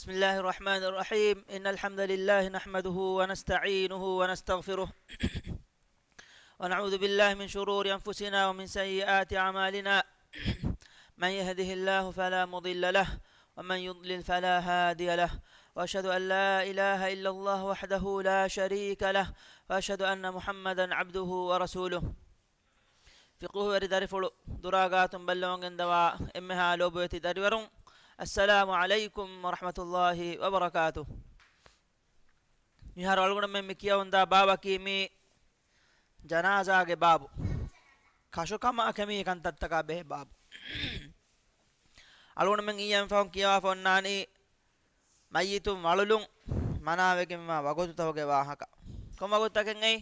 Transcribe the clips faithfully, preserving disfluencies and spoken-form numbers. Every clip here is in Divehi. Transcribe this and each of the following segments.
بسم الله الرحمن الرحيم. إن الحمد لله نحمده ونستعينه ونستغفره، ونعوذ بالله من شرور أنفسنا ومن سيئات أعمالنا. من يهده الله فلا مضل له، ومن يضلل فلا هادي له، وأشهد أن لا إله إلا الله وحده لا شريك له، وأشهد أن محمدا عبده ورسوله. ފިޤުހުވެރި ދަރިފުޅު ދުރާ ގާތުން ބައްލަވަން ގެންދަވާ އެންމެހާ ލޯބިވެތި ދަރިވަރުން، އައްސަލާމު ޢަލައިކުމް ވަރަޙްމަތުﷲި ވަބަރަކާތު. މިހާރު އަޅުގަނޑުމެން މި ކިޔަވަންދާ ބާބަކީ މީ ޖަނާޒާގެ ބާބު. ކަށުކަމާ ކެމީ ކަންތައްތަކާ ބެހޭ ބާބު. އަޅުގަނޑުމެން އިއްޔެން ފަހުން ކިޔަވާފަ އޮންނާނީ މައްޔިތުން ވަޅުލުން މަނާވެގެންވާ ވަގުތުތަކުގެ ވާހަކަ. ކޮން ވަގުތުތަކެއް އެއީ؟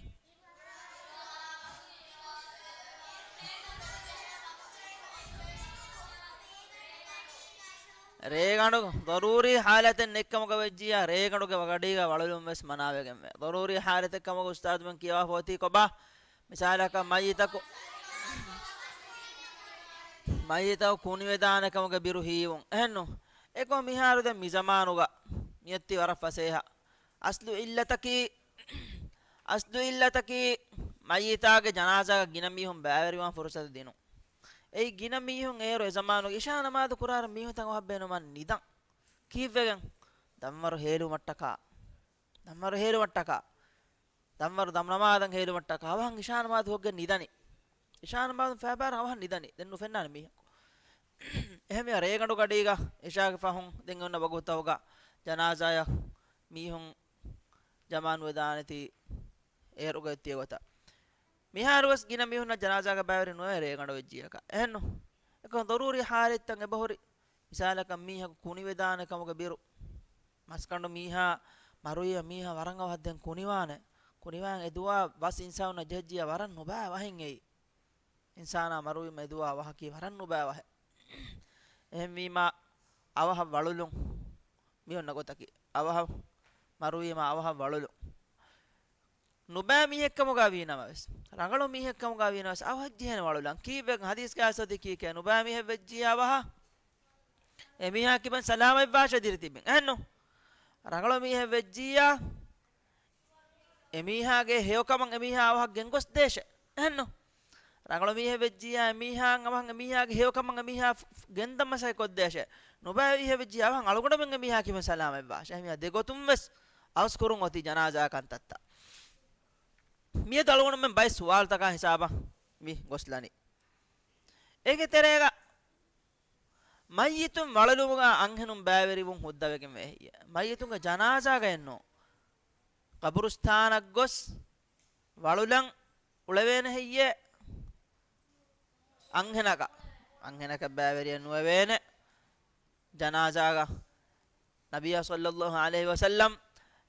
ރޭގަނޑު ޟަރޫރީ ޙާލަތެއް ނެތްކަމުގަ ވެއްޖިއްޔާ، ރޭގަނޑުގެ ގަޑީގަ ވަޅުލުން ވެސް މަނާވެގެންވޭ. ޟަރޫރީ ޙާލަތެއް ކަމުގަ އުސްތާޛުމެން ކިޔަވާފަ އޮތީ ކޮބާ؟ މިސާލަކަށް މައްޔިތަކު، މައްޔިތަކު ކުނިވެދާނެ ކަމުގެ ބިރު ހީވުން. އެހެންނު؟ އެކޮށް މިހާރު ދެން މި ޒަމާނުގަ މިއޮތީ ވަރަށް ފަސޭހަ. އަސްލު އިއްލަތަކީ، އަސްލު އިއްލަތަކީ މައްޔިތާގެ ޖަނާޒާގަ ގިނަ މީހުން ބައިވެރިވާން ފުރުސަތު ދިނުން. އެއީ ގިނަ މީހުން އޭރު އެ ޒަމާނުގެ އިޝާ ނަމާދު ކުރާއިރު މީހުންތައް އަވަހަށް ބޭނުމަށް ނިދަން. ކީއްވެގެން؟ ދަންވަރު ހޭލުމަށްޓަކާ. ދަންވަރު ހޭލުމަށްޓަކާ. ދަންވަރު ދަމް ނަމާދަށް ހޭލުމަށްޓަކާ. އަވަހަށް އިޝާ ނަމާދު ހޮއްގެން ނިދަނީ. އިޝާ ނަމާދުން ފައިބާރަށް އަވަހަށް ނިދަނީ. ދެން ނުފެންނާނެ މީހަކު. އެހެންވެ ރޭގަނޑު ގަޑީގަ އިޝާގެ ފަހުން ދެން އޮންނަ ވަގުތުތަކުގަ ޖަނާޒާއަށް މީހުން ޖަމާނުވެދާނެތީ އޭރުގަ އެއްތިޔަ ގޮތަށް. މިހާރުވެސް ގިނަ މީހުންނަށް ޖަނާޒާގަ ބައިވެރި ނުވޭ ރޭގަނޑު ވެއްޖިއްޔަކަށް. އެހެންނު؟ އެކަމް ޟަރޫރީ ޙާލަތްތައް އެބަހުރި. މިސާލަކަށް މީހަކު ކުނިވެދާނެ ކަމުގެ ބިރު. މަސްކަނޑު މީހާ މަރުވީމަ މީހާ ވަރަށް އަވަހަށް ދެން ކުނިވާނެ. ކުނިވާން އެ ދުޢާ ވަސް އިންސާނުންނަށް ޖެހިއްޖިއްޔާ ވަރަށް ނުބައި ވަހެއް އެއީ. އިންސާނާ މަރުވީމަ އެ ދުޢާ ވަހަކީ ވަރަށް ނުބައި ވަހެއް. އެހެންވީމަ އަވަހަށް ވަޅުލުން މި އޮންނަ ގޮތަކީ. އަވަހަށް މަރުވީމަ އަވަހަށް ވަޅުލުން. ނުބައި މީހެއްކަމުގަ ވީނަމަވެސް، ރަނގަޅު މީހެއްކަމުގަ ވީނަމަވެސް، އަވަހަށް ޖެހޭނެ ވަޅުލަން. ކީއްވެ ހަދީސްގަ އައިސް އޮތީ ކީކޭ؟ ނުބައި މީހެއް ވެއްޖިއްޔާ އަވަހަށް އެމީހާ ކިބަން ސަލާމަތްވާށޭ ދިރިތިބިން. އެހެންނު؟ ރަނގަޅު މީހެއް ވެއްޖިއްޔާ އެމީހާގެ ހެޔޮކަމަށް އެމީހާ އަވަހަށް ގެންގޮސްދޭށޭ. އެހެންނު؟ ރަނގަޅު މީހެއް ވެއްޖިއްޔާ އެމީހާއަށް އަވަހަށް އެމީހާގެ ހެޔޮކަމަށް އެމީހާ ފް-، ގެންދަން މަސައްކަތް ކޮށްދޭށޭ. ނުބައި މީހެއް ވެއްޖިއްޔާ އަވަހަށް އަޅުގަނޑުމެން އެމީހާ ކިބަން ސަލާމަތްވާށޭ. އެހެންވީމަ ދެގޮތުން ވެސް އަވަސްކުރުން އޮތީ ޖަނާޒާ ކަންތައްތައް. މިއަދު އަޅުގަނޑުމެން ބައެއް ސުވާލުތަކާ ހިސާބަށް މި ގޮސްލަނީ. އޭގެ ތެރޭގަ މައްޔިތުން ވަޅުލުމުގަ އަންހެނުން ބައިވެރިވުން ހުއްދަވެގެން ވޭ ހެއްޔޭ؟ މައްޔިތުންގެ ޖަނާޒާގައެއްނު ޤަބުރުސްތާނަށް ގޮސް ވަޅުލަން އުޅެވޭނެ ހެއްޔޭ؟ އަންހެނަކަށް، އަންހެނަކަށް ބައިވެރިއެއް ނުވެވޭނެ. ޖަނާޒާގަ ނަބިއްޔާ ޞައްލައްލާހު ޢަލައިހި ވަސައްލަމް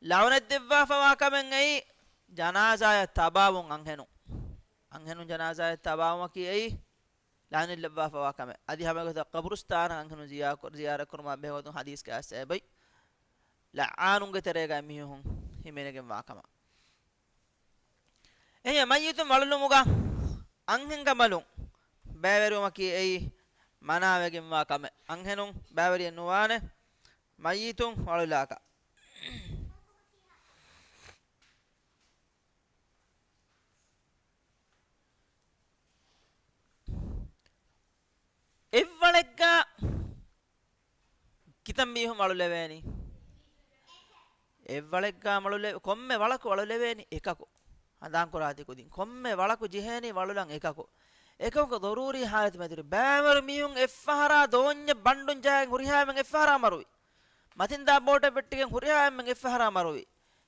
ލަޢުނަތް ދެއްވާފަވާ ކަމެއް އެއީ، ޖަނާޒާއަށް ތަބާވުން އަންހެނުން. އަންހެނުން ޖަނާޒާއަށް ތަބާވުމަކީ އެއީ، ލަޢުނަތް ލައްވާފަވާ ކަމެއް. އަދި ހަމައެގޮތަށް ޤަބުރުސްތާނަށް އަންހެނުން ޒިޔާ-، ޒިޔާރަތް ކުރުމާ ބެހޭގޮތުން ޙަދީޘްގައި އައިސް އެބައި، ލަޢާނުންގެ ތެރޭގައި މީހުން ހިމެނިގެންވާ ކަމަށް. އެހެން މައްޔިތުން ވަޅުލުމުގަ އަންހެން ކަނބަލުން ބައިވެރިވުމަކީ އެއީ މަނާވެގެންވާ ކަމެއް. އަންހެނުން ބައިވެރިއެއް ނުވާނެ މައްޔިތުން ވަޅުލާކަށް. އެއްވަޅެއްގަ ކިތައް މީހުން ވަޅުލެވޭނީ؟ އެއްވަޅެއްގަ ވަޅުލެ-، ކޮންމެ ވަޅަކު ވަޅުލެވޭނީ އެކަކު. ހަނދާންކުރާތި ކުދިން. ކޮންމެ ވަޅަކު ޖެހޭނީ ވަޅުލަން އެކަކު. އެކަކު ޟަރޫރީ ޙާލަތު މެދުވެރި. ބައިވަރު މީހުން އެއްފަހަރާ ދޯންޏެއް ބަންޑުން ޖަހައިގެން ހުރިހާ އެންމެން އެއްފަހަރާ މަރުވި. މަތިންދާ ބޯޓެއް ވެއްޓިގެން ހުރިހާ އެންމެން އެއްފަހަރާ މަރުވި.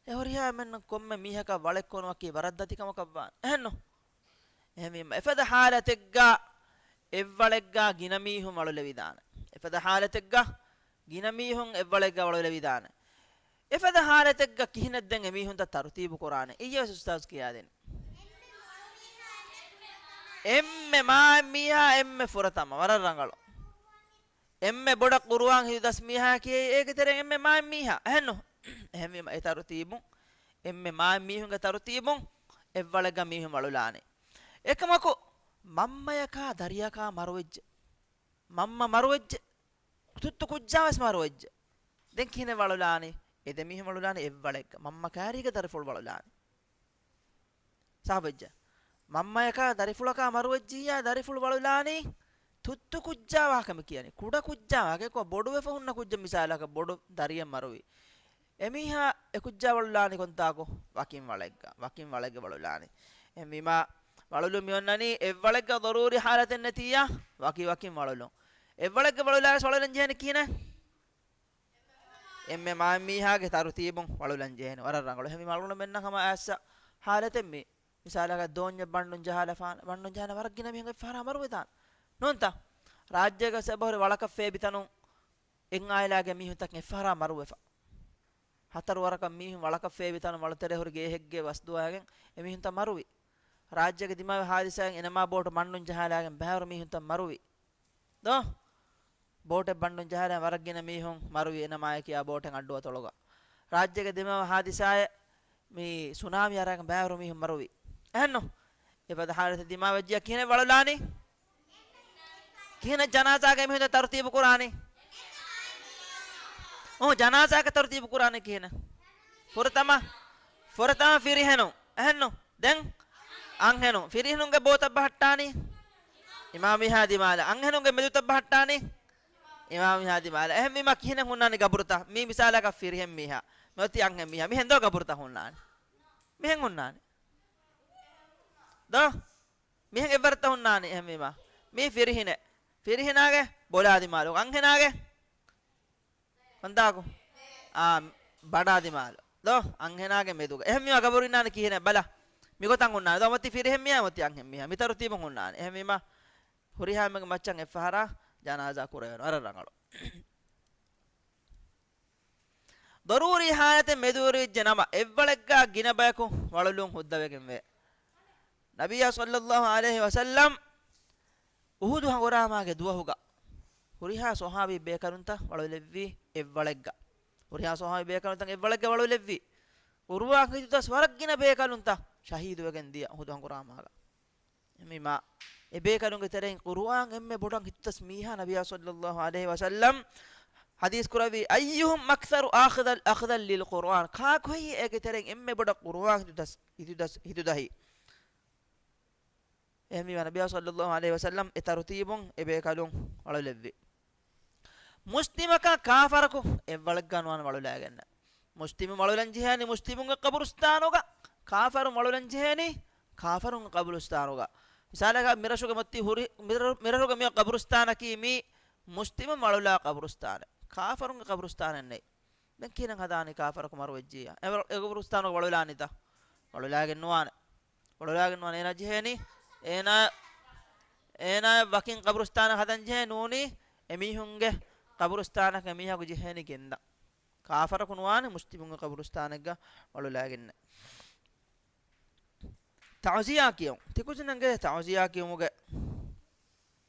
އެ ހުރިހާ އެންމެންނަށް ކޮންމެ މީހަކަށް ވަޅެއް ކޮނުމަކީ ވަރަށް ދަތި ކަމަކަށްވާނެ. އެހެންނު؟ އެހެންވީމަ، އެފަދަ ޙާލަތެއްގަ އެއްވަޅެއްގަ ގިނަ މީހުން ވަޅުލެވިދާނެ. އެފަދަ ޙާލަތެއްގަ ގިނަ މީހުން އެއްވަޅެއްގަ ވަޅުލެވިދާނެ. އެފަދަ ޙާލަތެއްގަ ކިހިނެއް ދެން އެމީހުންތައް ތަރުތީބު ކުރާނެ؟ އިއްޔެވެސް އުސްތާޒު ކިޔާދިން. އެންމެ މާތް މީހާ އެންމެ ފުރަތަމަ، ވަރަށް ރަނގަޅު. އެންމެ ބޮޑަށް ޤުރުއާން ހިފްޒު ދަސް މީހާއަކީ އެއީ އޭގެ ތެރެއިން އެންމެ މާތް މީހާ. އެހެންނު؟ އެހެންވީމަ އެ ތަރުތީބުން، އެންމެ މާތް މީހުންގެ ތަރުތީބުން އެއްވަޅެއްގަ މީހުން ވަޅުލާނެ. އެކަމަކު، މަންމަޔަކާ ދަރިޔަކާ މަރުވެއްޖެ. މަންމަ މަރުވެއްޖެ. ތުއްތު ކުއްޖާވެސް މަރުވެއްޖެ. ދެން ކިހިނެއް ވަޅުލާނީ؟ އެ ދެ މީހުން ވަޅުލާނީ އެއްވަޅެއްގަ. މަންމަ ކާރީގަ ދަރިފުޅު ވަޅުލާނީ. ސާބުވެއްޖެ. މަންމަޔަކާ ދަރިފުޅަކާ މަރުވެއްޖިއްޔާ ދަރިފުޅު ވަޅުލާނީ ތުއްތު ކުއްޖާ ވާހަކަ މި ކިޔަނީ. ކުޑަ ކުއްޖާ ވާހަކަ، އެކޮ ބޮޑުވެފަ ހުންނަ ކުއްޖެއް މިސާލަކަށް ބޮޑު ދަރިއެއް މަރުވި. އެމީހާ އެ ކުއްޖާ ވަޅުލާނީ ކޮންތާކު؟ ވަކިން ވަޅެއްގަ، ވަކިން ވަޅެއްގަ ވަޅުލާނީ. އެހެންވީމާ ވަޅުލުން މި އޮންނަނީ އެއްވަޅެއްގަ ޟަރޫރީ ޙާލަތެއް ނެތިއްޔާ ވަކި ވަކިން ވަޅުލުން. އެއްވަޅެއްގަ ވަޅުލާ ވެސް ވަޅުލަން ޖެހޭނީ ކިހިނެއް؟ އެންމެ މާތް މީހާގެ ތަރުތީބުން ވަޅުލަން ޖެހޭނެ. ވަރަށް ރަނގަޅު. އެހެންވީމާ ވަޅުލުމެއްނަށް ހަމަ އައިއްސަ ޙާލަތެއް މީ. މިސާލަކަށް ދޯންޏެއް ބަންޑުން ޖަހާލަފާނެ. ބަންޑުން ޖަހާނެ ވަރަށް ގިނަ މީހުން އެއްފަހަރާ މަރުވެދާނެ. ނޫންތަ؟ ރާއްޖޭގަ އެބަހުރި ވަޅަކަށް ފޭބި ތަނުން އެއް އާއިލާގެ މީހުންތަކެއް އެއްފަހަރާ މަރުވެފަ. ހަތަރު ވަރަކަށް މީހުން ވަޅަކަށް ފޭބި ތަނުން ވަޅުތެރޭ ހުރި ގޭހެއްގެ ވަސްދުވާގެން އެމީހުންތައް މަރުވި. ރާއްޖޭގެ ދިމާވި ހާދިސާއިން އެނަމާ ބޯޓު ބަންޑުން ޖަހާލާގެން ބައިވަރު މީހުންތައް މަރުވި. ދޯ؟ ބޯޓެއް ބަންޑުން ޖަހާލާ ވަރަށް ގިނަ މީހުން މަރުވި އެނަމާޔަކީ އާ ބޯޓެއް އައްޑު އަތޮޅުގަ. ރާއްޖޭގެ ދިމާވި ހާދިސާއެއް މި ސުނާމީ އަރާގެން ބައިވަރު މީހުން މަރުވި. އެހެންނު؟ އެފަދަ ހާލަތެއް ދިމާވެއްޖިއްޔާ ކިހިނެއް ވަޅުލާނީ؟ ކިހިނެއް ޖަނާޒާގެ މީހުން ތަރުތީބު ކުރާނީ؟ އު، ޖަނާޒާގެ ތަރުތީބު ކުރާނީ ކިހިނެއް؟ ފުރަތަމަ، ފުރަތަމަ ފިރިހެނުން. އެހެންނު؟ ދެން އަންހެނުން. ފިރިހެނުންގެ ބޯތައް ބަހައްޓާނީ އިމާމް މީހާ ދިމާލަށް. އަންހެނުންގެ މެދުތައް ބަހައްޓާނީ އިމާމް މީހާ ދިމާލަށް. އެހެންވީމާ ކިހިނެއް ހުންނާނީ ގަބުރުތައް؟ މީ މިސާލަކަށް ފިރިހެން މީހާ. މިއޮތީ އަންހެން މީހާ. މިހެން ދޯ ގަބުރުތައް ހުންނާނީ؟ މިހެން ހުންނާނީ. ދޯ؟ މިހެން އެއްވަރަށްތަ ހުންނާނީ އެހެންވީމާ. މީ ފިރިހެނެއް. ފިރިހެނާގެ ބޮލާ ދިމާލު. އަންހެނާގެ ކޮންތާކު؟ އާ، ބަނޑާ ދިމާލު. ދޯ؟ އަންހެނާގެ މެދުގަ. އެހެންވީމާ ގަބުރު އިންނާނީ ކިހިނެއް ބަލަ. މިގޮތަށް ހުންނާނީ. ދޯ މޮތި ފިރިހެން މީހާ މޮތި އަންހެން މީހާ. މި ތަރުތީބުން ހުންނާނީ. އެހެންވީމާ ހުރިހާ އެންމެންގެ މައްޗަށް އެއްފަހަރާ ޖަނާޒާ ކުރެވޭނެ. ވަރަށް ރަނގަޅު. ޟަރޫރީ ޙާލަތެއް މެދުވެރިވެއްޖެ ނަމަ، އެއްވަޅެއްގަ ގިނަ ބަޔަކު ވަޅުލުން ހުއްދަވެގެންވޭ. ނަބިއްޔާ ޞައްލައްލާހު ޢަލައިހި ވަސައްލަމް އުޙުދު ހަނގުރާމާގެ ދުވަހުގަ ހުރިހާ ޞަޙާބީ ބޭކަލުންތައް ވަޅުލެއްވީ އެއްވަޅެއްގަ. ހުރިހާ ޞަޙާބީ ބޭކަލުންތައް އެއްވަޅެއްގަ ވަޅުލެއްވީ. ޤުރުއާން ހިތުދަސް ވަރަށް ގިނަ ބޭކަލުންތައް ޝަހީދުވެގެން ދިޔަ އުޙުދު ހަނގުރާމާގަ. އެހެންވީމާ، އެ ބޭކަލުންގެ ތެރެއިން ޤުރުއާން އެންމެ ބޮޑަށް ހިތުދަސް މީހާ ނަބިއްޔާ ޞައްލައްލާހު ޢަލައިހި ވަސައްލަމް ޙަދީޘް ކުރެއްވި، "أيهم أكثر أخذا، أخذا للقرآن؟" ކާކު ހެއްޔޭ އޭގެ ތެރެއިން އެންމެ ބޮޑަށް ޤުރުއާން ހިތުދަސް، ހިތުދަސް، ހިތުދަހި؟ އެހެންވީމާ، ނަބިއްޔާ ޞައްލައްލާހު ޢަލައިހި ވަސައްލަމް އެ ތަރުތީބުން އެ ބޭކަލުން ވަޅުލެއްވި. މުސްލިމަކާ ކާފަރަކު އެއްވަޅެއްގަ ނުވާނެ ވަޅުލާގެންނެއް. މުސްލިމު ވަޅުލަން ޖެހޭނީ މުސްލިމުންގެ ޤަބުރުސްތާނުގަ، ކާފަރުން ވަޅުލަން ޖެހޭނީ ކާފަރުންގެ ޤަބުރުސްތާނުގަ. މިސާލަކަށް މިރަށުގެ މޮތި ހުރި، މިރަށު، މިރަށުގެ މި ޤަބުރުސްތާނަކީ މީ މުސްލިމުން ވަޅުލާ ޤަބުރުސްތާނެއް. ކާފަރުންގެ ޤަބުރުސްތާނެއް ނެތް. ދެން ކިހިނެއް ހަދާނީ ކާފަރަކު މަރުވެއްޖިއްޔާ؟ އެ ވަ-، އެ ޤަބުރުސްތާނުގަ ވަޅުލާނީތަ؟ ވަޅުލާގެން ނުވާނެ. ވަޅުލާގެން ނުވާނެ. އޭނާ ޖެހޭނީ، އޭނާ، އޭނާއަށް ވަކިން ޤަބުރުސްތާނެއް ހަދަން ޖެހޭ ނޫނީ، އެމީހުންގެ ޤަބުރުސްތާނަކަށް އެމީހަކު ޖެހޭނީ ގެންދަން. ކާފަރަކު ނުވާނެ މުސްލިމުންގެ ޤަބުރުސްތާނެއްގަ ވަޅުލާގެންނެއް. ތަޢުޒިޔާ ކިޔުން. ތިކުދިންނަށް ތަޢުޒިޔާ ކިޔުމުގެ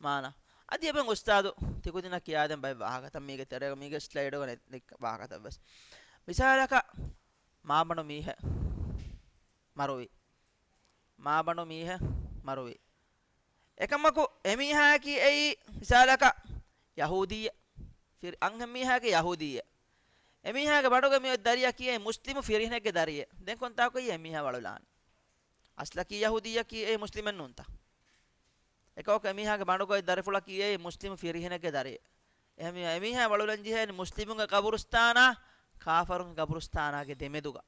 މާނަ. އަދި އެބަ އުސްތާޛު ތިކުދިންނަށް ކިޔާދޭން ބައެއް ވާހަކަތައް މީގެ ތެރޭގަ، މީގެ ސްލައިޑުގަ ނެތް، ނެތް ވާހަކަތައް ވެސް. މިސާލަކަށް މާބަނޑު މީހެއް މަރުވި. މާބަނޑު މީހެއް މަރުވި. އެކަމަކު އެމީހާއަކީ އެއީ މިސާލަކަށް ޔަހޫދީއެއް. ފިރި-، އަންހެން މީހާއަކީ ޔަހޫދީއެއް. އެމީހާގެ ބަނޑުގެ މިއޮތް ދަރިއަކީ އެއީ މުސްލިމު ފިރިހެނެއްގެ ދަރިއެއް. ދެން ކޮންތާކު އެމީހާ ވަޅުލާނެ؟ އަސްލަކީ ޔަހޫދީއަކީ އެއީ މުސްލިމެއް ނޫންތަ؟ އެކަމަކު އެމީހާގެ ބަނޑުގައި ދަރިފުޅަކީ އެއީ މުސްލިމު ފިރިހެނެއްގެ ދަރިއެއް. އެހެންވީމާ، އެމީހާ ވަޅުލަން ޖެހޭނީ މުސްލިމުންގެ ޤަބުރުސްތާނާ، ކާފަރުންގެ ޤަބުރުސްތާނާގެ ދެމެދުގަ.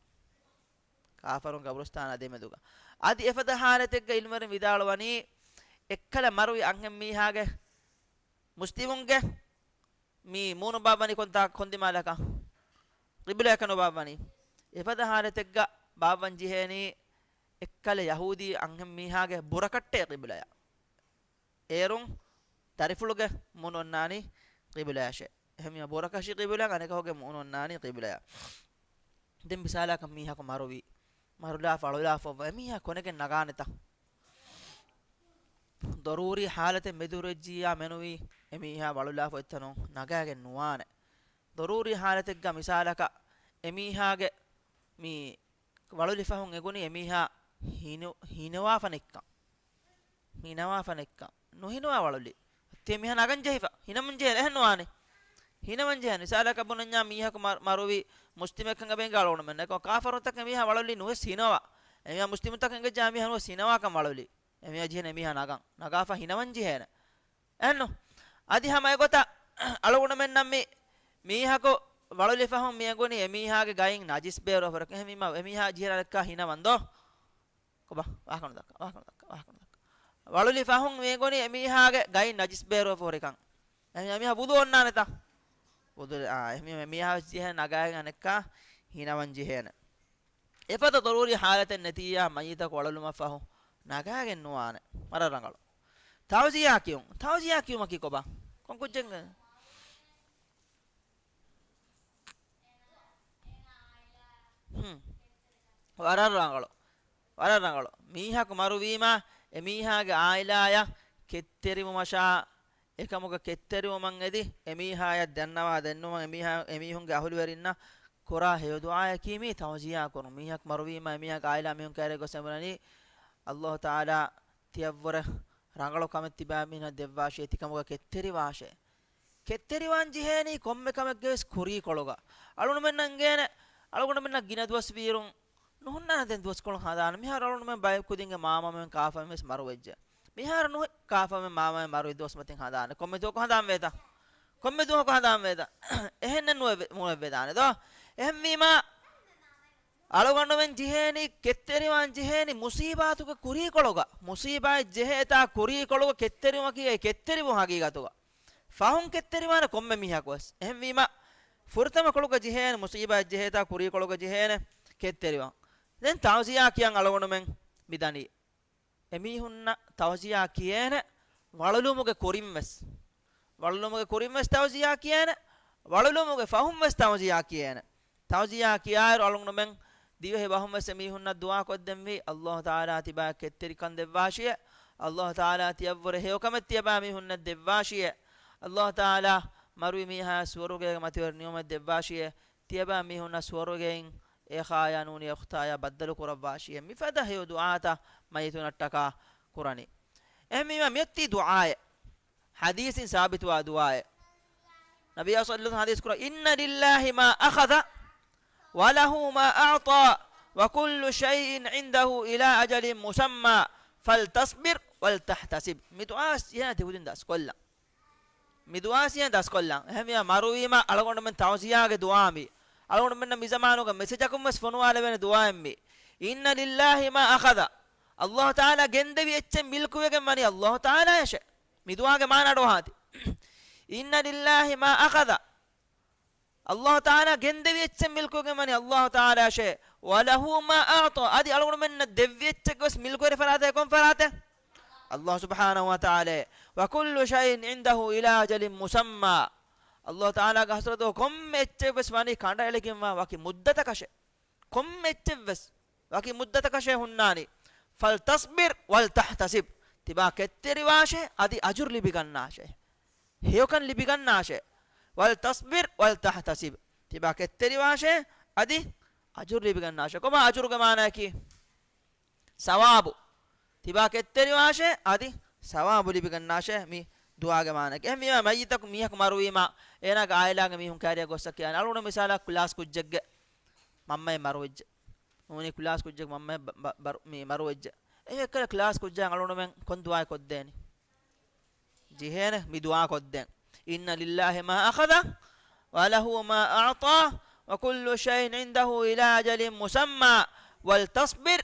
ކާފަރުން ޤަބުރުސްތާނާ ދެމެދުގަ. އަދި އެފަދަ ޙާލަތެއްގަ ޢިލްމުވެރިން ވިދާޅުވަނީ، އެއްކަލަ މަރުވި އަންހެން މީހާގެ މުސްލިމުންގެ މި މޫނު ބާއްވަނީ ކޮންތާ، ކޮން ދިމާލަކަށް؟ ޤިބުލަޔަކަށް ނުބާއްވަނީ. އެފަދަ ޙާލަތެއްގަ ބާއްވަން ޖެހޭނީ އެއްކަލަ ޔަހޫދީ އަންހެން މީހާގެ ބުރަކަށްޓޭ ޤިބުލަޔަށް. އޭރުން ދަރިފުޅުގެ މޫނު އޮންނާނީ ޤިބުލަޔަށޭ. އެހެންވީމާ ބުރަކަށީ ޤިބުލައަށް، އަނެކަކުގެ މޫނު އޮންނާނީ ޤިބުލަޔަށް. ދެން މިސާލަކަށް މީހަކު މަރުވީ، މަރުލާފަ އަޅުލާފަ އޮއްވާ އެމީހާ ކޮނެގެން ނަގާނެތަ؟ ޟަރޫރީ ޙާލަތެއް މެދުވެއްޖިއްޔާ މެނުވީ އެމީހާ ވަޅުލާފަ އޮތްތަނުން ނަގާގެން ނުވާނެ. ޟަރޫރީ ޙާލަތެއްގަ މިސާލަކަށް އެމީހާގެ މި ވަޅުލި ފަހުން އެގުނީ އެމީހާ ހީނު-، ހީނަވާފަ ނެތްކަން. ހީނަވާފަ ނެތްކަން. ނުހީނަވާ ވަޅުލި. އޮތީ އެމީހާ ނަގަން ޖެހިފަ. ހިނަމުން ޖެހޭ އެހެން ނުވާނެ. ހިނަވަން ޖެހޭނެ. މިސާލަކަށް ބުނަންޏާ މީހަކު މަ-، މަރުވި މުސްލިމެއްކަން އެބަ އެނގޭ އަޅުގަނޑުމެންނަކަށް. ކާފަރުންތަކަށް މީހާ ވަޅުލީ ނުވެސް ހިނަވާ. އެމީހާ މުސްލިމުންތަކަށް އެނގިއްޖާ މީހާ ނުވެސް ހިނަވާކަން ވަޅުލީ. އެމީހާ ޖެހޭނެ އެމީހާ ނަގަން. ނަގާފަ ހިނަވަން ޖެހޭނެ. އެހެންނު. އަދި ހަމަ އެގޮތަށް އަޅުގަނޑުމެންނަށް މި މީހަކު ވަޅުލި ފަހުން މި އެނގުނީ އެމީހާގެ ގައިން ނަޖިސް ބޭރުވާފަ ހުރެކަން. އެހެންވީމަ އެމީހާ ޖެހޭނެ އަނެއްކާ ހިނަވަން ދޯ؟ ކޮބާ؟ ވާހަކަ ނުދައްކާ، ވާހަކަ ނުދައްކާ، ވާހަކަ ނުދައްކާ. ވަޅުލި ފަހުން މި އެނގުނީ އެމީހާގެ ގައިން ނަޖިސް ބޭރުވާފަ ހުރިކަން. އެހެންވީމަ އެމީހާ ވުޟޫ އޮންނާނެތަ؟ ވުޟޫ، އާ، އެހެންވީމަ އެމީހާ ވެސް ޖެހޭނެ ނަގާގެން އަނެއްކާ ހިނަވަން ޖެހޭނެ. އެފަދަ ޟަރޫރީ ޙާލަތެއް ނެތިއްޔާ މައްޔިތަކު ވަޅުލުމަށްފަހު ނަގާގެން ނުވާނެ. ވަރަށް ރަނގަޅު. ތަޢުޒިޔާ ކިޔުން. ތަޢުޒިޔާ ކިޔުމަކީ ކޮބާ؟ ކޮން ކުއްޖެއްގެ؟ ހުން. ވަރަށް ރަނގަޅު. ވަރަށް ރަނގަޅު. މީހަކު މަރުވީމާ، އެމީހާގެ ޢާއިލާޔަށް ކެތްތެރިވުމަށާ، އެކަމުގަ ކެތްތެރިވުމަށް އެދި، އެމީހާޔަށް ދަންނަވާ ދެންނުމަށް، އެމީހާ، އެމީހުންގެ އަހުލުވެރިންނަށް ކުރާ ހެޔޮ ދުޢާއަކީ މީ ތަޢުޒިޔާ ކުރުން. މީހަކު މަރުވީމާ، އެމީހާގެ ޢާއިލާ މީހުން ކައިރި ގޮސް އެބުނަނީ، ﷲ ތަޢާލާ ތިޔަށްވުރެ ރަނގަޅު ކަމެއް ތިބާ މީހުންނަށް ދެއްވާށޭ، ތިކަމުގަ ކެތްތެރިވާށޭ. ކެތްތެރިވާން ޖެހޭނީ ކޮންމެ ކަމެއްގެ ވެސް ކުރީކޮޅުގަ. އަޅުގަނޑުމެންނަށް އެނގޭނެ، އަޅުގަނޑުމެންނަށް ގިނަ ދުވަސް ވީއިރުން ނުހުންނާނެ ދެން ދުވަސްކޮޅު ހަނދާން. މިހާރު އަޅުގަނޑުމެން ބައެއް ކުދިންގެ މާމަމެން ކާފަމެން ވެސް މަރުވެއްޖެ. މިހާރު ނުހެ ކާފަމެން މާމަމެން މަރުވި ދުވަސް މަތިން ހަނދާނެ. ކޮންމެ ދުވަހަކު ހަނދާން ވޭތަ؟ ކޮންމެ ދުވަހަކު ހަނދާން ވޭތަ؟ އެހެންނެއް ނުވެ-، ނުވެވެދާނެ ދޯ. އެހެންވީމާ، އަޅުގަނޑުމެން ޖެހޭނީ ކެތްތެރިވާން ޖެހޭނީ މުޞީބާތުގެ ކުރީކޮޅުގަ. މުޞީބާތް ޖެހޭތާ ކުރީކޮޅުގަ ކެތްތެރިވުމަކީ އެ ކެތްތެރިވުން ހަގީގަތުގަ. ފަހުން ކެތްތެރިވާނެ ކޮންމެ މީހަކު ވެސް. އެހެންވީމަ، ފުރަތަމަ ކޮޅުގަ ޖެހޭނެ މުޞީބާތް ޖެހޭތާ ކުރީކޮޅުގަ ޖެހޭނެ ކެތްތެރިވާން. ދެން ތަޢުޒިޔާ ކިޔަން އަޅުގަނޑުމެން މި ދަނީ. އެމީހުންނަށް ތަޢުޒިޔާ ކިޔޭނެ ވަޅުލުމުގެ ކުރިން ވެސް. ވަޅުލުމުގެ ކުރިން ވެސް ތަޢުޒިޔާ ކިޔޭނެ، ވަޅުލުމުގެ ފަހުން ވެސް ތަޢުޒިޔާ ކިޔޭނެ. ތަޢުޒިޔާ ކިޔާއިރު އަޅުގަނޑުމެން ދިވެހި ބަހުން ވެސް އެމީހުންނަށް ދުޢާ ކޮށްދެންވީ، ﷲ ތަޢާލާ ތިބާ ކެތްތެރިކަން ދެއްވާށިއޭ، ﷲ ތަޢާލާ ތިޔަށްވުރެ ހެޔޮކަމެއް ތިޔަބާ މީހުންނަށް ދެއްވާށިއޭ، ﷲ ތަޢާލާ މަރުވި މީހާ ސުވަރުގޭގެ މަތިވެރި ނިޢުމަތް ދެއްވާށިއޭ، ތިޔަބާ މީހުންނަށް ސުވަރުގެއިން އޭ ޚާޔާ ނޫނީ އުޚްތާޔާ ބައްދަލު ކުރައްވާށިއޭ. މިފަދަ ހެޔޮ ދުޢާތައް މައްޔިތުންނަށްޓަކާ ކުރަނީ. އެހެންވީމަ މިއޮތީ ދުޢާއެއް. ޙަދީޘިން ސާބިތުވާ ދުޢާއެއް. ނަބިއްޔާ ޞައްލަﷲު ޢަލައިހި ވަސައްލަމަ ޙަދީޘް ކުރަ، إن لله ما أخذ وله ما أعطى وكل شيء عنده إلى أجل مسمى فلتصبر ولتحتسب. މި ދުޢާ ސިޔާ ތި ކުދިން ދަސްކޮށްލަން. މި ދުޢާ ސިޔާ ދަސްކޮށްލަން. އެހެންވިޔާ މަރުވީމަ އަޅުގަނޑުމެން ތަޢުޒިޔާގެ ދުޢާ މީ. އަޅުގަނޑުމެންނަށް މި ޒަމާނުގަ މެސެޖަކުން ވެސް ފޮނުވާލެވޭނެ ދުޢާއެއް މީ. إن لله ما أخذ. ﷲ ތަޢާލާ ގެންދެވި އެއްޗެއް މިލްކުވެގެން ވަނީ ﷲ ތަޢާލާޔަށޭ. މި ދުޢާގެ މާނަ އަޑުއަހާތި. إن لله ما أخذ. ﷲ ތަޢާލާ ގެންދެވި އެއްޗެއް މިލްކުވެގެން ވަނީ ﷲ ތަޢާލާޔަށޭ. وله ما أعطى. އަދި އަޅުގަނޑުމެންނަށް ދެއްވި އެއްޗެއްގެ ވެސް މިލްކުވެރި ފަރާތެއް ކޮން ފަރާތެއް؟ ﷲ ސުބްޙާނަހޫ ވަތަޢާލާ. وكل شيء عنده إلى أجل مسمى. ﷲ ތަޢާލާގެ ޙަޟްރަތުގަ ކޮންމެ އެއްޗެއް ވެސް ވަނީ ކަނޑައެޅިގެންވާ ވަކި މުއްދަތަކަށޭ. ކޮންމެ އެއްޗެއް ވެސް ވަކި މުއްދަތަކަށޭ ހުންނާނީ. فلتصبر ولتحتسب. ތިބާ ކެތްތެރިވާށޭ، އަދި އަޖުރު ލިބިގަންނާށޭ. ހެޔޮކަން ލިބިގަންނާށޭ. ولتصبر ولتحتسب. ތިބާ ކެތްތެރިވާށޭ، އަދި އަޖުރު ލިބިގަންނާށޭ. ކޮބާ އަޖުރުގެ މާނައަކީ؟ ސަވާބު. ތިބާ ކެތްތެރިވާށޭ، އަދި ސަވާބު ލިބިގަންނާށޭ މި ދުޢާގެ މާނައަކީ. އެހެންވީމަ މައްޔިތަކު މީހަކު މަރުވީމަ، އޭނާގެ ޢާއިލާގެ މީހުން ކައިރިއަށް ގޮއްސަ ކިޔާނެ. އަޅުގަނޑު މިސާލަކަށް ކްލާސް ކުއްޖެއްގެ މަންމައެއް މަރުވެއްޖެ. ނޫނީ ކްލާސް ކުއްޖެއްގެ މަންމައެއް ބަ-، ބަ-، ބަރު-، މި މަރުވެއްޖެ. އެހެން އެއްކަލަ ކްލާސް ކުއްޖާ އަޅުގަނޑުމެން ކޮން ދުޢާއެއް ކޮށްދޭނީ؟ ޖެހޭނެ މި ދުޢާ ކޮށްދޭން. إن لله ما أخذ وله ما أعطى وكل شيء عنده إلى أجل مسمى ولتصبر